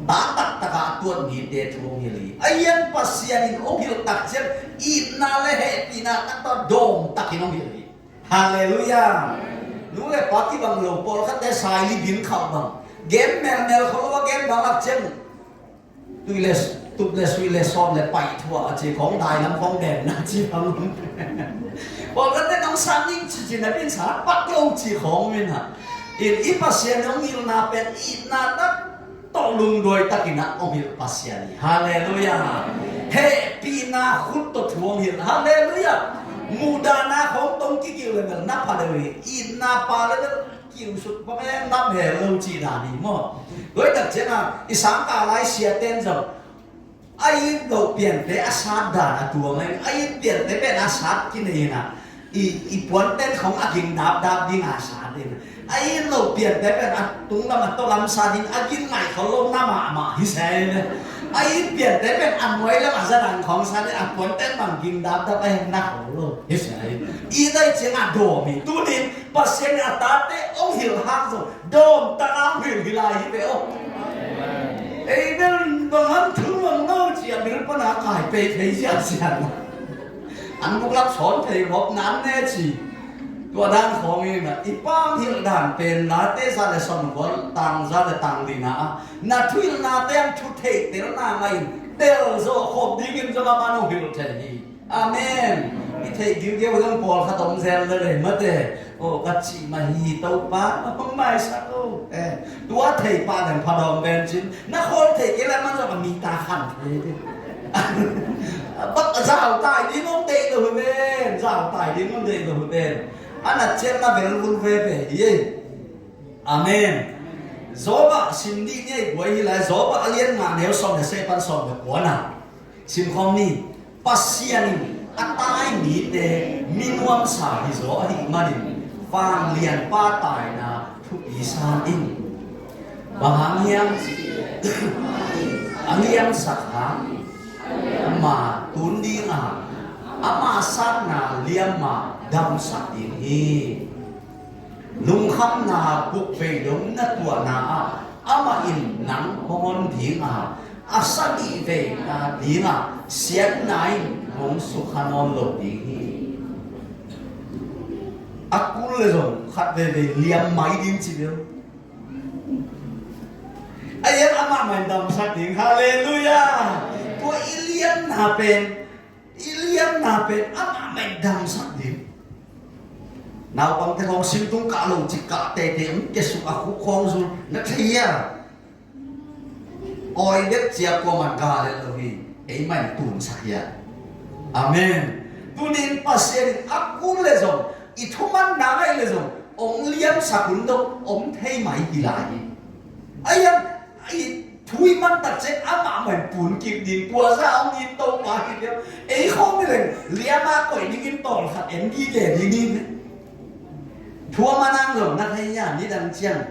Ta taktak a tuat mite thu hong hilh hi. A hian Pasian in hong hilh tak ciang itna le hehpihna taktak dawm takin hong hilh hi. Halleluiah. Nu le pa kibang lo pawlkhatte saili bin khauh bang, game melmel kholo a game bang lak ciang tui le, tup le sui le sawm le paih thuah a ci khawng, dai lam khawng den na ci bang. Pawlkhatte nong sang ning ci ci na bin sa pak lo ci khawng min ha. In i Pasian hong hilhna pen itna tak tawh lungduai takin a hong hilh Pasian hi. Halleluiah. Hehpihna khut tawh thu hong hilh. Halleluiah. Muhdahna khawng tong kikil le mel na pha deuh hi. Itna pa le mel kiusut pa mel nam he lo ci dan hi maw. Tua hi tak ciangin i sangkah lai siate in zong a it loh piante a sat dan a tuam a, a it piante pen a sat kinei in a, i, i puanten khawng a ging dapdap ding a sat in a, a it loh piante pen a tunglam a tawlam sat in a ging ngaih khol lo na mahmah hi se in a, a it piante pen a nuai lam a za dan khawng sat in a puanten bang ging dapdap a hen na khol lo hi se in. I dai ciang a dawm hi. Tunin Pasian in a tate hong hilh hak zong dawm tak a hong hilh hi lai hi ve aw. Ei bel bang hang thu mang lo ci a bil pan a kai pei thei ziahziah. An buk lak sawn thei vop nan ne ci. Tua dan khawng in a, i Pa hong hilh dan pen Late za le sawm le kua, tang za le tang lina a, na thuhilhnate hang thutheihtelna ngah in, tel zawh khop dingin zong a man hong hilh thei hi. Amen. I theih giugiau zong pawlkhat om zel lel ei mate. Aw, ka cih mah hi Topa, hong maisak o. Eh, tua thei pah leng pha dawm ven cin. Na khawl thei kei leh man zong a mi ta khan thei ding. Bak zau tai ding hong deih lo hi ven. Zau tai ding hong deih lo hi ven. A nat ciat na vel vul veve hi ei. Amen. Job ah sim dih ni ei guai hi lai. Job ah a lian nga neu sawm le seh pan sawm le kua na. Sim khawm ni. Pasian in a tai mite mi nuamsa hi zaw ahih manin vanglianpa taina thupi san in. Bang hang hiam? A liamsak hang ama tun ding a, ama satna liamma damsak ding hi. Lungkhamna bukvei dong na tuahna ah amah in nang hong hon ding a, a sagih veina ding a siatna in hong sukha nawn lo ding hi. A kul le zong khat veivei liam mai ding ci deuh. A ian amah mah in damsak ding. Halleluiah. Tua i liamna pen I liamna pen amah mah in damsak ding. Naupangte khawng simtung kah lo cih kah teitei, hong kiasuk a khuk khawng zul na thei a. Awi bek cia kuaman ga let lo hi. Eimah in tunsak hi a. Amen. Tunin Pasian in a kul le zong, i thumanna ngaih le zong hong liamsak un dong om thei mai hi lai hi. Ahi hang i thu i man tak ciang amah mah in pun kik ding, tua zah hong it Topa hi deuh. Ei khawng hi leng liama koih dingin tawlkhat en gige ding hi. Thu a man hang zong na thei hia, nidang ciang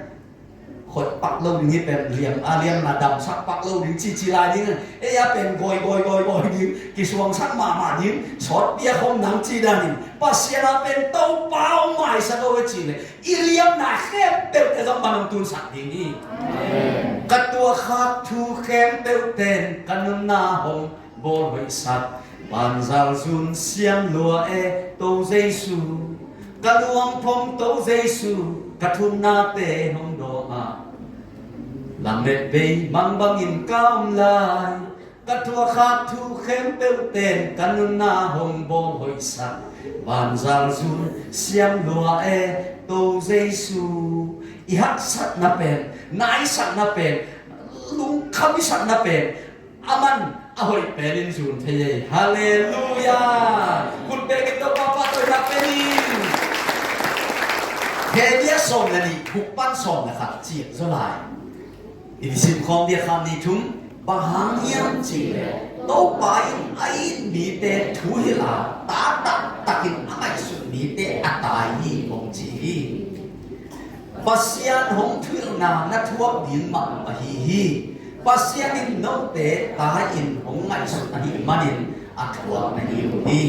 khoih pak lo ding hi pen liam, a liamna damsak pak lo ding cici lai ding. Ei a pen gawi gawi gawi gawi ding, kisuangsak mahmah ding, sawtpi a khawm nang ci danin Pasian a pen Topa hong maisak o e cih leh i liamna khempeuhte zong man hong tunsak ding hi. Ka tuahkhak thu khempeuhte in ka nunna hong bawl hoihsak. Banzalzun siam lua e To Jesu. Ka luangphong To Jesu, ka thumnate hong dawng a, lamet bei mang bangin ka om lai. Ka tuahkhak thu khempeuhte in ka nunna hong bawl hoihsak. Banzalzun siam lua e To Jesu. I haksatna pen, naisakna pen, lungkham i sakna pen, a man A hoih penin zun thei ei. Halleluia. Khut bengin Topa pahtawina pen in. Hebru sawm le nih, bung pan sawm le khat ciat zaw lai. I sim khawm dia khat, nih, thum. Bang hang hiam cih leh Topa in a it mite thuhilh a, ta taktakin a ngaihsut mite a tai hi, hong ci hi. Pasian hong thuhilhna na thuak ding mah ahi hi. Pasian in note tai-in hong ngaihsut ahih manin a thuak na hi uh hi.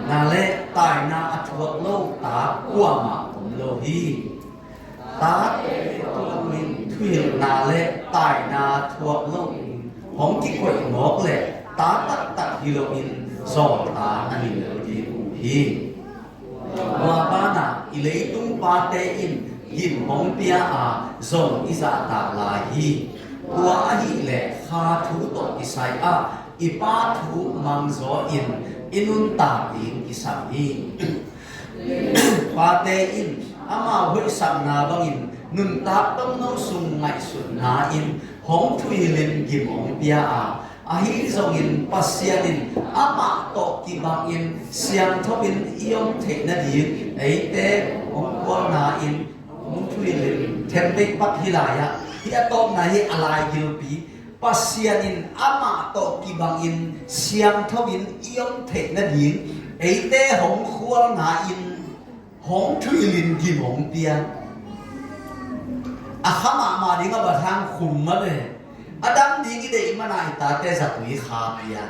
Na le taina a thuak lo ta kuamah om lo hi. Tate thuak in thuhilhna le taina thuak loin hong kikoih mawk leh ta taktak hi loin zawlta na hi lo ding uh hi. Tua banah i leitung pate in gim hong pia a, zong i zahtak lai hi. Tua ahih leh kha thu tawh kisai ah i Pa thu mangzaw in i nuntak ding kisam hi. Pate in amau hoihsakna bangin nuntak tomno sung ngaihsutna in hong thuhilhin gim hong pia a, ahi zongin Pasian in amah tawh kibangin siangtho in i om theih nading eite hong khualna in hong thuhilhin thembeik pak hi lai-ah, hih a tawpna hi a lai gilpi. Pasian in amah tawh kibangin siangtho in i om theih nading eite hong khualna in hong thuhilhin gim hong pia. A kha mahmah ding a, bathang khum mah ve. A dam ding i deih mana i tate zatui kha pia.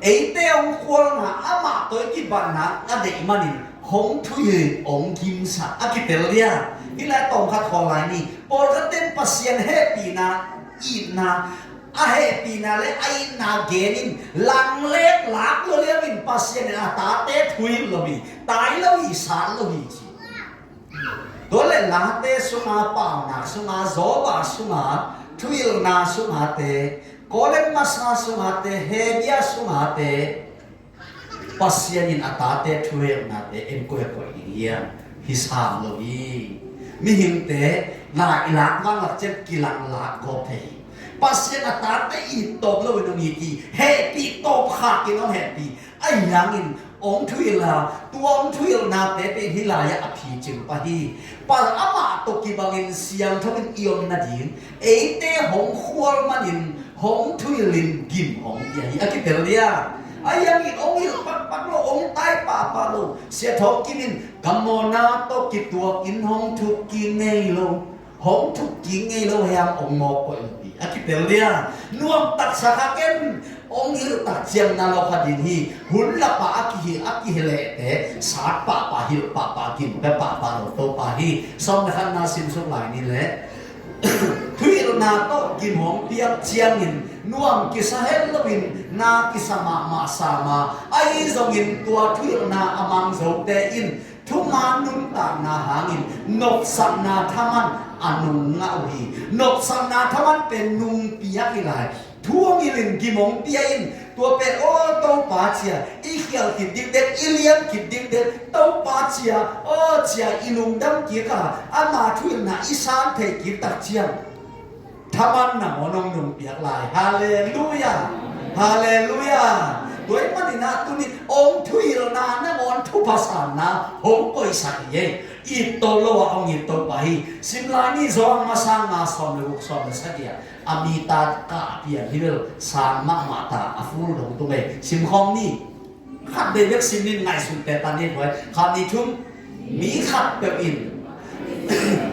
Eite hong khualna, amah tawh i kibatna a deih manin hong thuhilhin hong gimsak a kitel dia. Hih lai tawm khat khawl lai ni. Pawlkhat ten Pasian hehpihna, itna, a hehpihna le a itna genin langlek lak lo liamin Pasian in a tate thuhilh lo hi, tai lo hi, sat lo hi ci. Tua le Late sunga, Paunak sunga, Job sunga, thuhilhna sungate, Korin masa sungate, Hebru sungate, Pasian in a tate thuhilhnate en koiha koih ding hiam? Hi sam lo hi. Mihingte na i lak vanglak ciang kilang lak gawp thei hi. Pasian a tate it tawp loin hong it hi. Hehpih tawp khakin hong hehpih. Ahi hangin hong thuhilh a, tua hong thuhilhnate pen hih lai-ah a phicing pah hi. Pa amah tawh kibangin siangtho in i om nading eite hong khual manin hong thuhilhin gim hong pia hi a kitel dia. Ahi hangin hong hilh pakpak lo, hong tai pahpah lo. Sia Thawng Kim in ka mawhna tawh kituakin hong thuk kik ngei lo. Hong thuk kik ngei lo hiam, hong mawk koih lo hi a kitel dia. Nuam taksa kha ken, hong hilh tak ciang na lo kha ding hi. Hun lapa a kihilh a kihilehte sat pahpah, hilh pahpah, gim pia pahpah lo Topa hi. Sawm le khatna simsuk lai ni leh. Thuhilhna tawh gim hong piak ciangin nuam kisa het loin na kisa mahmah sam a, ahi zongin tua thuhilhna a mang zote in thuman nuntakna hangin nopsakna thaman a nung ngah uh hi. Nopsakna thaman pen nung piak hi lai. Thu hong hilhin gim hong pia in, tua pen, aw Topa cia, i khial khit dikdek, i liam khit dikdek, Topa cia, aw cia, i lungdam kik a, ama thuhilhna i san thei kik tak ciang thaman nangawn hong nung piak lai. Halleluia. Halleluia. Tua ahih manin ah tuni hong thuhilhna nangawn thupha sanna hong koihsak hi ei. It tawh lo ah hong it Topa hi. Sim lai ni, Johan masa nga, sawm le guk, sawm le sagih ah, a mita kah pian hi bel sang mahmah ta, a full dong tung ei. Sim khawm ni. Khat vei bek sim in ngaihsut peuh ta ni, khat, nih, thum. Mi khatpeuh in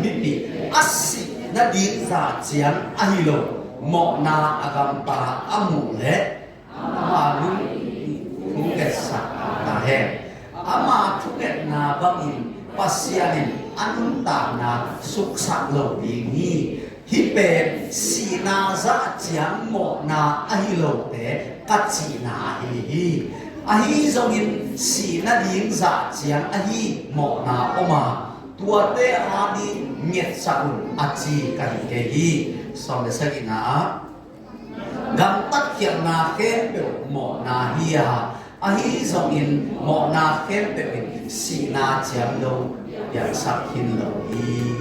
mipi a sih nading zah ciang ahi lo mawhna a gamta a muh leh ama lungsim thungetsak ta hen. Ama thungetna bangin Pasian in a nuntakna suksak lo ding hi. Hih pen sihna zah ciang mawhna ahi lote ka cihna ahi hi. Ahi zongin sih nading zah ciang ahi mawhna om a, tuate ading ngetsak un a ci ka hi kei hi. Sawm le sagihna ah, gamtatkhialhna khempeuh mawhna hi a, ahi zongin mawhna khempeuh in sihna ciang lo piangsak khin lo hi.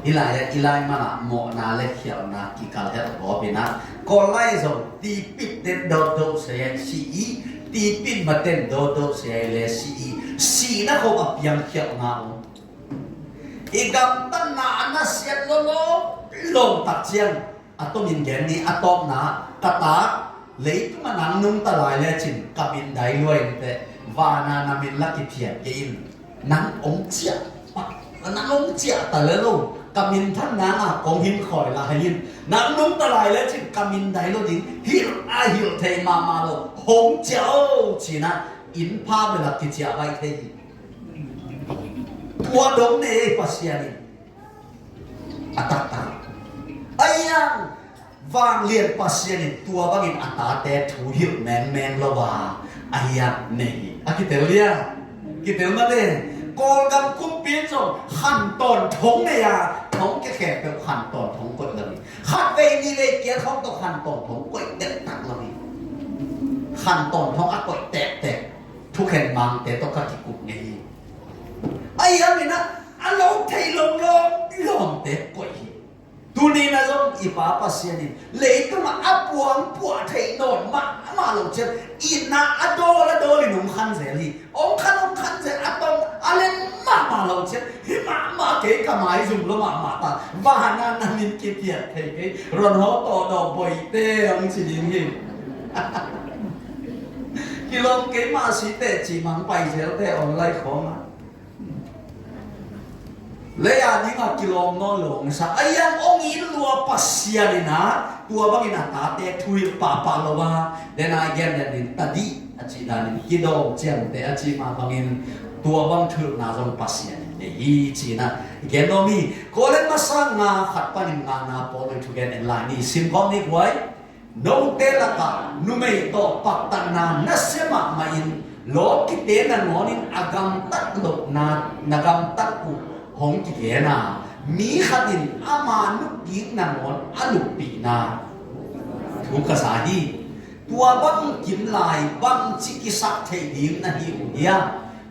Hih lai-ah i lai manah mawhna le khialhna kikal het gawp inah, Kawl lai zong tipit ten dawtdawh sei ai si i, tipit maten dawtdawh sei ai le si i, sihna khawng a piangkhialhna uh. I gamtatna a nasiat lawlaw lawm tak ciang a tomin gen ni a tawpna ka ta, leitungah nang nungta lai lecin ka min dai lua in teh, vana na min la kiphiat kei in. Nang ong ciah, nang ong ciah ta le lo, ka minthan nanga kong hin khawi lai in. Nang nungta lai lecin ka min dai lo ding, hilh a hilh thei mahmah lo, hong ciah o cinah, inn pha belak kiciah baih thei hi. Tua dong nei ei Pasian in. A taktak. A iang vanglian Pasian in tua bangin a tate thu hilh mengmeng lo a, a iang nei hi. A kitel dia. Kitel mate. Kawlgam kumpi in zong khantawn thong nei a, thong khe khempeuh khantawn thong koih lo hi. Khat vei ni vei kial khawng tawh khantawn thong koih dektak lo hi. Khantawn thong a koih tektek thukhen mangte tawh ka kikup ngei hi. A iang inah a lo thei lo lawm lawmte koih hi. Tuni na zong i Pa Pasian in leitungah a puang puah thei nawn mahmah lo ciang, itna a dawl a dawl in hong khan zel hi. Hong khan hong khan zel a tawng a lem mahmah lo ciang, hi mahmah kei ka maizum lo mahmah ta. Vana na min kiphiat thei kei. Ron haw tawh dawh boite hong ci ding hi. Kilawm kei mah si teh ci mang pai zel teh online khawngah. Lei a dingah kilawm nawn lo hong sa. A iang hong it lua Pasian inah tua bangin a tate thuhilh pahpah lo a, den a i gen den in tadih a cih danin kidawm ciangte a cih mah bangin tua bang thuhilhna zong Pasian in nei hi cinah i gen nuam hi. Korin masa nga khat panin ngana Paul in thugen en lai ni. Simkhawm ni guai. Note lakah numei tawh paktatna nasia mahmah in, lawkite nangawnin a gamtat lohna na gamtat uh hong kigen a, mi khat in ama nukik nangawn a luppihna thu ka sa hi. Tua bang kim lai bangci kisak theih ding na hi uh hiam?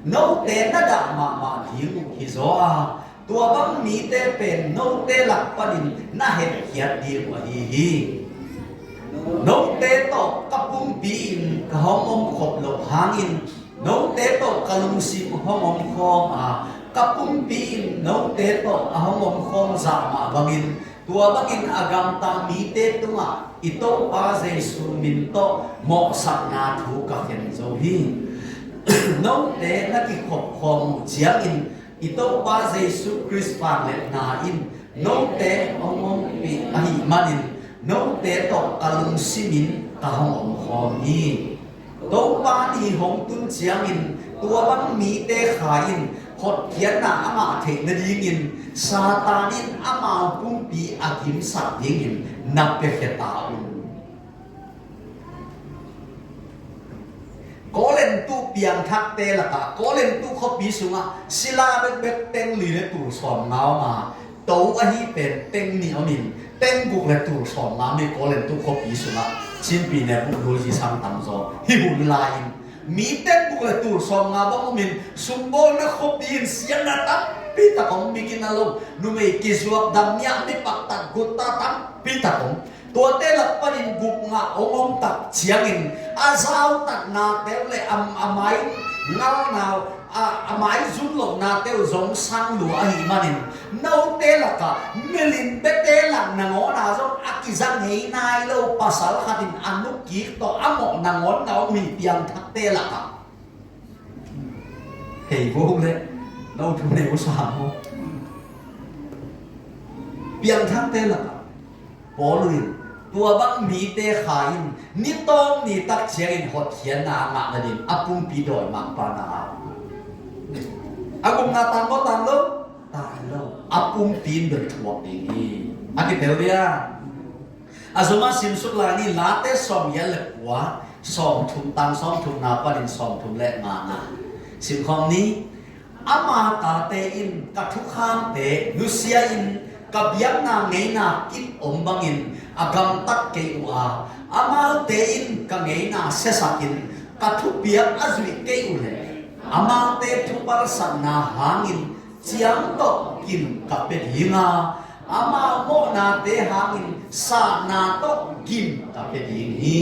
Note na dah mahmah ding uh hi zaw a, tua bang mite pen note lak panin na hetkhiat ding uh ahi hi. Note tawh ka pumpi in ka hong omkhop loh hangin, note tawh ka lungsim hong omkhawm a, ka pumpi in note tawh a hong omkhawm zah mah bangin, tua bangin a gamta mite tungah i Topa Jesu min tawh mawhsakna thu ka khen zo hi. Note na kikhopkhawm uh ciangin, i Topa Jesu Khrist vangliatna in note hong ompih ahih manin, note tawh ka lungsimin ka hong omkhawm hi. Topa ni hong tun ciangin tua bang mite kha in hotkhiatna a ngah theih nadingin Satan in amau pumpi a gimsak dingin na piakhia ta un. Korintu piangthakte lakah, Korintu khuapi sungah sila bekbek teng li le tul sawmnga om a, to ahi pen teng nih om in, teng guk le tul sawmnga om hi. Korintu khuapi sungah Chinpi ne buh lul hi sang tam zaw hi. Hun lai-in mi teng guk le tul sawmnga bang om in, sungbawlna khuapi in siatna tampi tak om, mi gina lo, numei kizuak, dam miah, mi paktat, gutta tampi tak om. Tuate lak panin guk ngah hong om tak ciangin a zautatnate uh le a, a mai ngalna uh, a, a mai zun lohnate uh zong sang lua ahih manin, note lakah milim biate lak nangawn a zong a kiza ngei nai lo pasal khat in a nukik tawh a mawh nangawn na om hi. Piangthakte lakah hei vo le no thu nei uh sa maw? Piangthakte lakah Paul in tua bang mite kha in ni tawm ni tak ciangin hotkhiatna a ngah nading a pumpi dawi mangpa na a, a gupna tang maw, tang lo? Tang lo. A pumpi in bel thuak ding hi. A kitel dia. A zomah simsuk lai ni. Late sawmgiat le kua, sawmthum, tang sawmthumna panin sawmthum le ngana. Simkhawm ni. Ama tate in ka thukhamte nusia in, ka biakna ngeina kip om bangin a gamtat kei uh a, amaute in ka ngeina siasak in, ka thupiak a zuih kei uh leh, amaute thupalsakna hangin ciang tawh kin ka pia ding a, Ama mawhnate hangin satna tawh gim ka pia ding hi.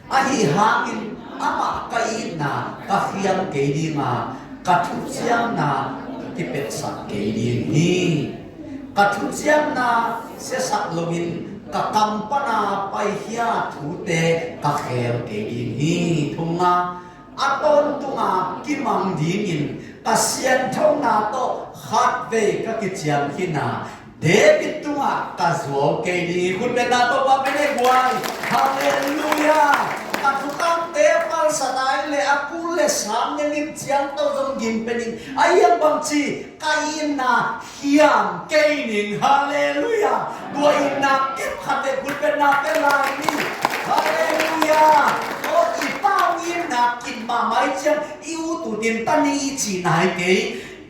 Ahi hangin amah ka itna ka khiam kei ding a, ka thuciamna ka kipetsak kei ding hi. Ka thuciamna siasak loin ka kam pana paikhia thute ka khel kei ding hi. Thunga, a tawntunga kimang dingin ka sianthona tawh khatvei ka kiciam khin a, David tungah ka zuau kei ding hi. Khutbetna Topa pe ne guai. Halleluiah. Ka thutakte palsat a, i le a kul le sang nengin ciangto zong gim pe ning. A hiang bangci, ka itna khiam kei ning. Halleluiah. Tua itna kip khat le khutbetna pe lai ni. Halleluiah. Aw, i pau itna kip mahmah i ciang i ut utin ta ni i ci nai kei.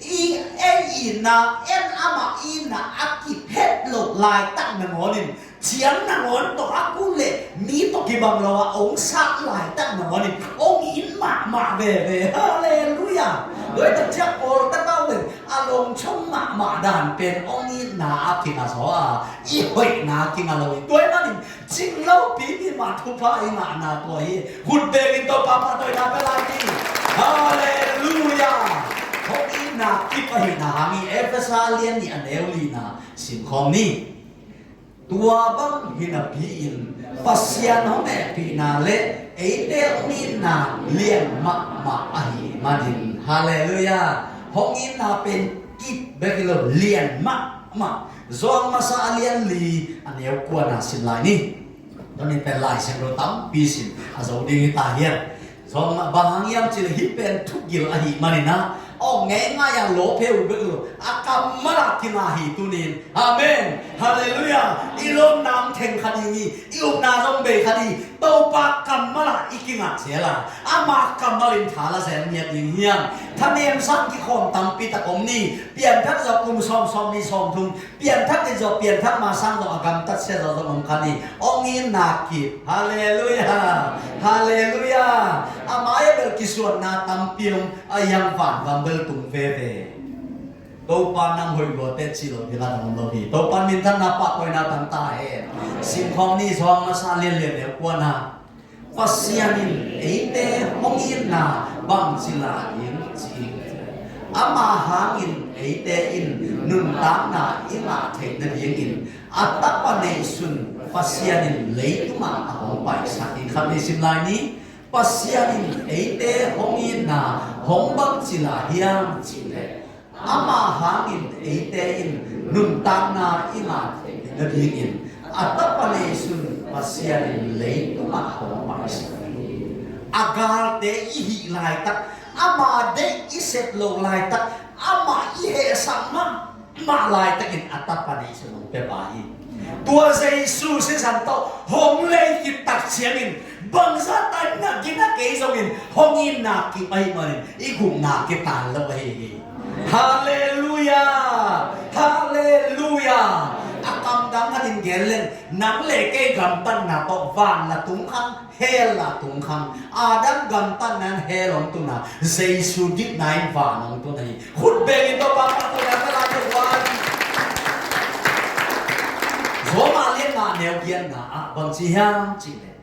I ei itna, en amah itna a kiphet loh laitak nangawnin, ciang nangawn tawh a kul le mi tawh kibang lo a ong sat laitak nangawnin ong it mahmah veve. Halleluiah. Tua hi tak ciang Paul takau le a longchong mahmah dan pen ong itna a kinga zaw a, i hoihna kinga lo hi. Tua hi manin cing lopi mah thupha i ngahna tua hi. Khut bengin Topa phattuamna pe lai ni. Halleluiah. Hong itna kip ahihna hang hi. Efesa lian nih a neu lina sim khawm ni. Tua bang hi napi-in Pasian hong hehpihna le eite hong itna lian mahmah ahih manin. Halleluiah. Hong itna pen kip bek hi lo, lian mahmah. Johan masa a lian li a neu kuana sim lai ni. Tuni pen Lai Siangtho tampi sim a zo ding hi ta hian. Johan, bang hang hiam cih leh hih pen thugil ahih manin a, aw, ngeingai a lawp heu bek lo, a kammal ah kinga hi tunin. Amen. Halleluiah. I lawmna hong theng kha ding hi, i upna zong bei kha ding hi. Topa kammal ah i kingak zel a, ama kammal in tha la zel ngiat ding hiam? Thanem sang kikhawm tampi tak om ni. Pianthak zawh kum sawm, sawmnih, sawmthum. Pianthak in zawh, pianthak ma sang zawh, a gamtat sia zawh zong om kha ni. Hong itna kip. Halleluiah. Halleluiah. A mai-ah bel kisuanna tampi om, a hiang vangam bel tung veve. Topa nang hoih lua teh cih lo hi la dong lo hi. Topa minthanna, pahtawina tang ta hen. Sim khawm ni. Johan masa lian li a neu kuana. Pasian in eite hong itna bangci la hiam cih leh, ama hangin eite in nuntakna i ngah theih nadingin a Tapa neisun Pasian in leitungah a hong paisak hi. Khat ni sim lai ni. Pasian in eite hong itna hong bangci la hiam cih leh, ama hangin eite in nuntakna i ngah theih nadingin a Tapa neisun Pasian in leitungah hong paisak hi. A galte i hih laitak, ama deih i sep loh laitak, amah i hehsak mahmah laitakin a Tapa neisun hong pia pa hi. Tua Jesu sisan tawh hong lei khit tak ciangin bangzah ta in a gina kei zongin hong itna kip ahih manin i gupna kitan lo ahi hi. Halleluiah. Halleluiah. A kamdang khatin gen leng, nang le kei gamtatna tawh van la tung khang, hell la tung khang. Adam gamtatna in hell hong tun a, Jesu dikna in van hong tun ahi. Khut bengin Topa phattuamna pe lai ni. Roma lian nga neu giatna ah bang ci hiam cih leh,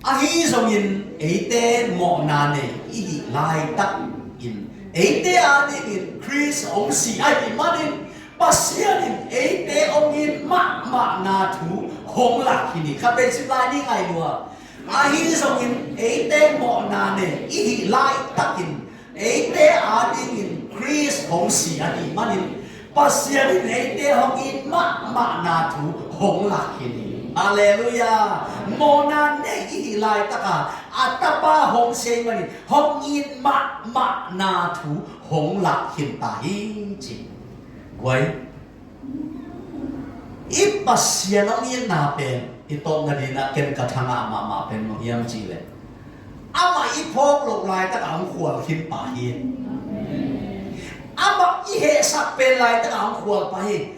ahi zongin eite mawhna nei i hih laitakin eite adingin Khrist hong si ahih manin Pasian in eite hong it mahmahna thu hong lak hi ni. Khat vei sim lai ni, ngai lua. Ahi zongin eite mawhna nei i hih laitakin eite adingin Khrist hong si ahih manin Pasian in eite hong it mahmahna thu hong lak hi ni. Halleluiah. Mawhna nei i hih laitaka a Tapa hong si ahih manin hong it mahmahna thu hong lak hi ta hi ci. Guai, i Pasian hong itna pen i tawpna dingin ah ken ka thangah mahmah pen bang hiam cih leh, amah i phawk loh laitak a hong khual khin pa hi. Amah i hehsak pen laitak a hong khual pa hi.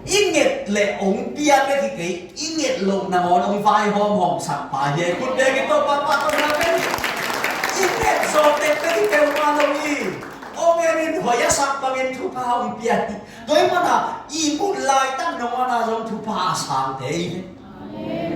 I nget leh hong pia bek hi kei, i nget loh nangawn hong vai hawmhawm sak pa hi. Khut bengin Topa phattuamna pe ni. I nget zawh tek bek hi peuhmah lo hi. Tua in hoih a sak bangin thupha hong pia hi. Tua ahih manin ihmut laitak nong a na zong thupha a sangte hi.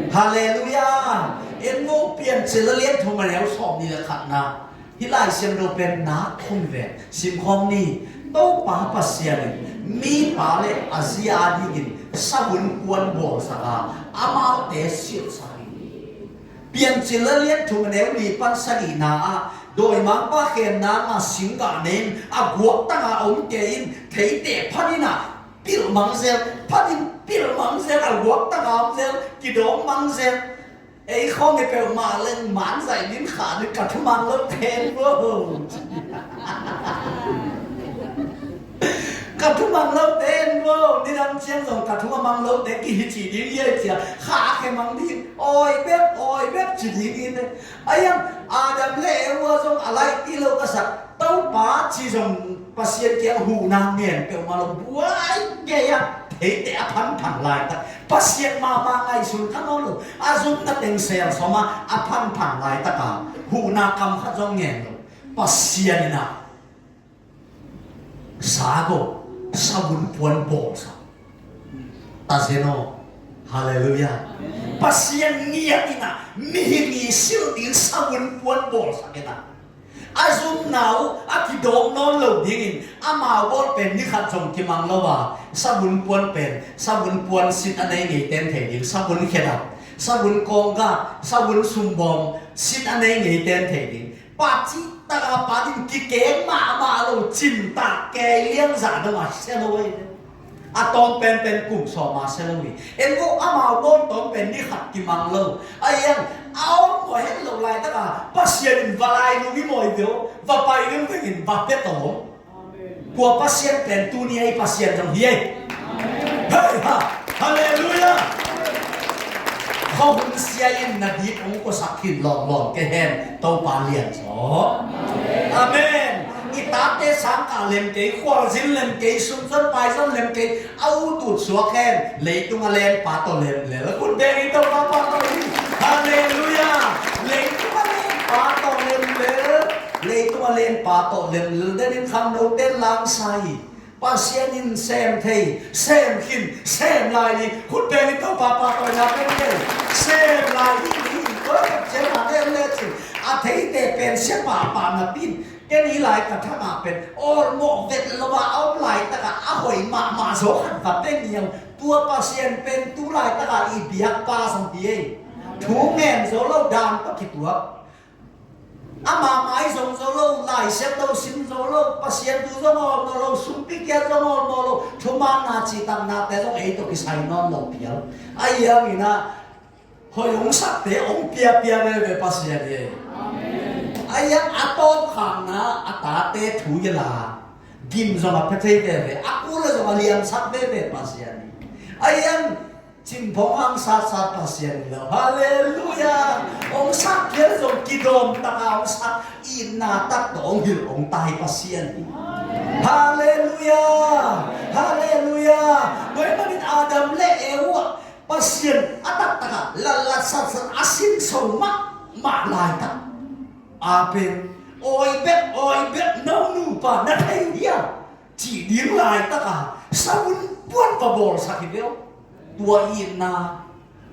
Halleluiah. En maw, Piancil a lian thum a neu sawmnih le khatna. Hih Lai Siangtho pen nak khum ve. Simkhawm ni. Topa Pasian in mipa le a zi a dingin savun puan bawlsak a, amaute silhsak hi. Piancil a lian thum a neu li pan sagihnah ah, dawimangpa khenna ngah singgah nei in, a guaktang a om kei in, theite phat in a pilh mang zel, phat in pilh mang zel, a guaktang a om zel, kidawm mang zel. Ei khawng i peuhmah leng man zaih nin kha nin ka thumang lo ten vo. Ka thumang lo ten vo. Nidang ciang zong ka thumang lo te kihi ci ding hi ei cia. Kha a khe mang ding. Oi bek, oi bek ci ding hi te. Ai ang, Adam le Eva zong a laih ti lo ka sak. Topa ci zong Pasian kiang huhna ngen peuhmah lo, buai kei a, theite a phanphan laitak. Pasian mahmah ngaihsun kha nawn lo, a zumna teng sel sawm a, a phanphan laitak a, huhna kam khat zong ngen lo. Pasian in a, sa go, savun puan bawlsak. Ta zen aw. Halleluiah. Pasian ngiat in a, mihing i silh ding savun puan bawlsak in a. A zumna uh a kidawm nawn lo dingin, amau bawl pen ni khat zong kimang lo a, savun puan pen, savun puan sit a nei ngeiten thei ding, savun khedap, savun kawnggah, savun sumbawm, sit a nei ngeiten thei ding. Pacih tak a pat in kikeng mahmah lo, cimtak kei liangzah dong a sia lo ei. A tawm penpen kum sawm a sia lo hi. En vo, amau bawl tawm pen ni khat kimang lo. Ai ang, a om mawh het lo laitak a, Pasian in va lai lung i mawi veu, va pai vengveng in va pia tawm. Tua Pasian pen tuni a i Pasian zong hi ei. Hei ha! Halleluiah! Khuahun sia in na dik hong kuasak khin lawnglawng kei hen, Topa lian zaw. Amen. I tate sangkah lem kei, khualzin lem kei, sumzon paizon lem kei, a ut ut suak hen, leitung a lenpa tawh lemlel. Khut beng in Topa pahtawi hi. Halleluiah. Leitung a lenpa tawh lemlel. Leitung a lenpa tawh lemlel den in khangnote langsa hi. Pasian in sem thei, sem khin, sem lai ni. Khut beng in Topa pahtawina pen thei. Sem lai ni, ni. Tua cia na den le cin. A theite pen sia pahpah napi in. Ken hih lai ka thangah pen awlmawh vet lo a, a om laitak a, a hoih mahmah zaw khat va pia ni. Tua Pasian pen tu laitak a i biakpa zong hi ei. Thu ngen zo lo, dan tawh kituak. Ama mai zong zo lo, Lai Siangtho sim zo lo, Pasian thu zong awlmawh lo, sumpi kiat zong awlmawh lo, thumanna cihtaknate zong ei tawh kisai nawn lo phial. Ahi hangin a, hoih hong sakte hong piapia veve Pasian hi. Ahi hang a tawpkhakna a tate thu hi la, gim zong a pia thei veve, a kul a zong a liamsak veve Pasian hi. Ahi hang cimphawng hang satsat Pasian hi lo. Halleluiah. Hong sak phial zong kidawm taka hong sak, itna tak tawh hong hilh hong tai Pasian hi. Halleluiah. Halleluiah. Tua ahih manin Adam le Eva Pasian a taktak a latlat satsat a sinso mahmah laitak a pen, awi bek, awi bek, no nupa na thei hia? Cih ding laitak a savun puan va bawlsak hi veu. Tua itna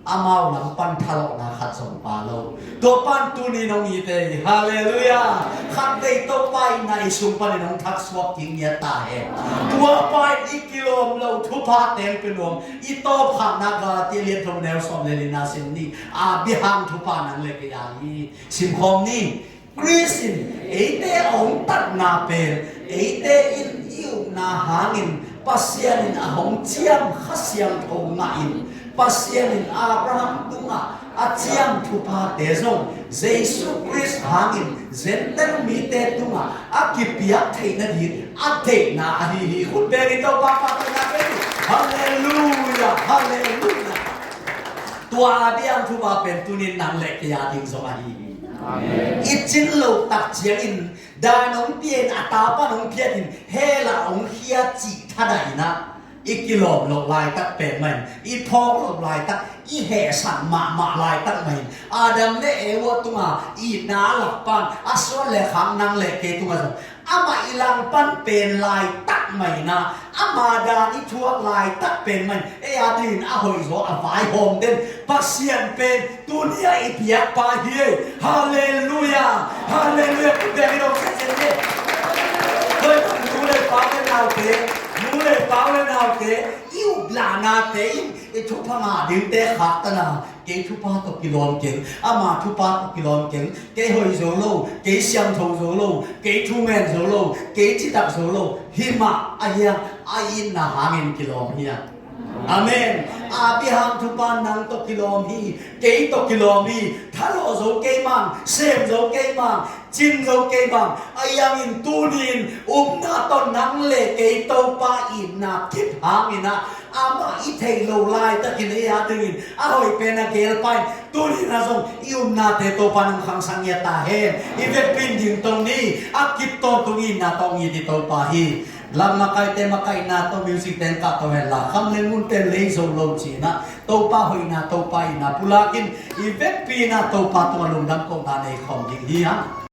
amau lam pan thalawhna khat zong pha lo. Tua pan tuni nong ite hi. Halleluiah. Khatvei Topa itna i sung panin hong thaksuak kik ngiat ta hen. Tua pa in i kilawm lo thupha teng pia nuam. I tawpkhakna Galati lian thum neu sawm le lina sim ni. A bia hang thupha nang le kei a hi. Simkhawm ni. Khrist in eite a hong tatna pen, eite in i upna hangin Pasian in a hong ciam Kha Siangtho ngah in, Pasian in Abraham tungah a ciam thuphate zong Jesu Khrist hangin Gentail mite tungah a kipiak theih nading a theihna ahi hi. Khut beng in Topa pahtawi na pen hi. Halleluiah, halleluiah. Tua a biang thupha pen tunin nang le kei a ding zong ahi hi. I cin loh tak ciangin dan hong pia in, a ta pan hong phiat in, hell ah hong khia cih thadah in ah, i kilawm loh laitak pen mah in, i phawk loh laitak, i hehsak mahmah laitak mah in, Adam le Eva tunga itna a lak pan a suan le khak nang le kei tunga zong amah i langpan pen laitak mah in ah, ama dan i thuak laitak pen mah in, ei a dingin a hoihzaw a vaihawm den Pasian pen tuni a i biakpa hi. Halleluia. Halleluia. Kut beng i dong sese ni. Hoi, nu le pa le naute, nu le pa le naute, i uplahnate in i thupha ngah dingte khaktan a, kei thupha tawh kilawm keng, ama thupha tawh kilawm keng, kei hoih zo lo, kei siangtho zo lo, kei thumen zo lo, kei citak zo lo, hi mah a hiang a itna hangin kilawm hi a. Amen. Abraham thupha nang tawh kilawm hi, kei tawh kilawm hi, thalawh zo kei mang, sem zo kei mang, cin zo kei mang, a hiangin tuni-in upna tawh nang le kei Topa itna kip hangin ah, amah i theih loh laitakin ei a dingin a hoih pen a gelpa in, tuni-in ah zong i upnate Topa nang khangsak ngiat ta hen. I vekpi in dingtong ni, a kip tawntung itna tawh ngiat i Topa hi. Lam makaite makaihna tawh music ten kah to hen la, kham le ngun ten lei zo lo cihna, Topa hoihna, Topa itna pulakin, i vekpi in ah Topa tungah lungdam kohna nei khawm ding hi hang.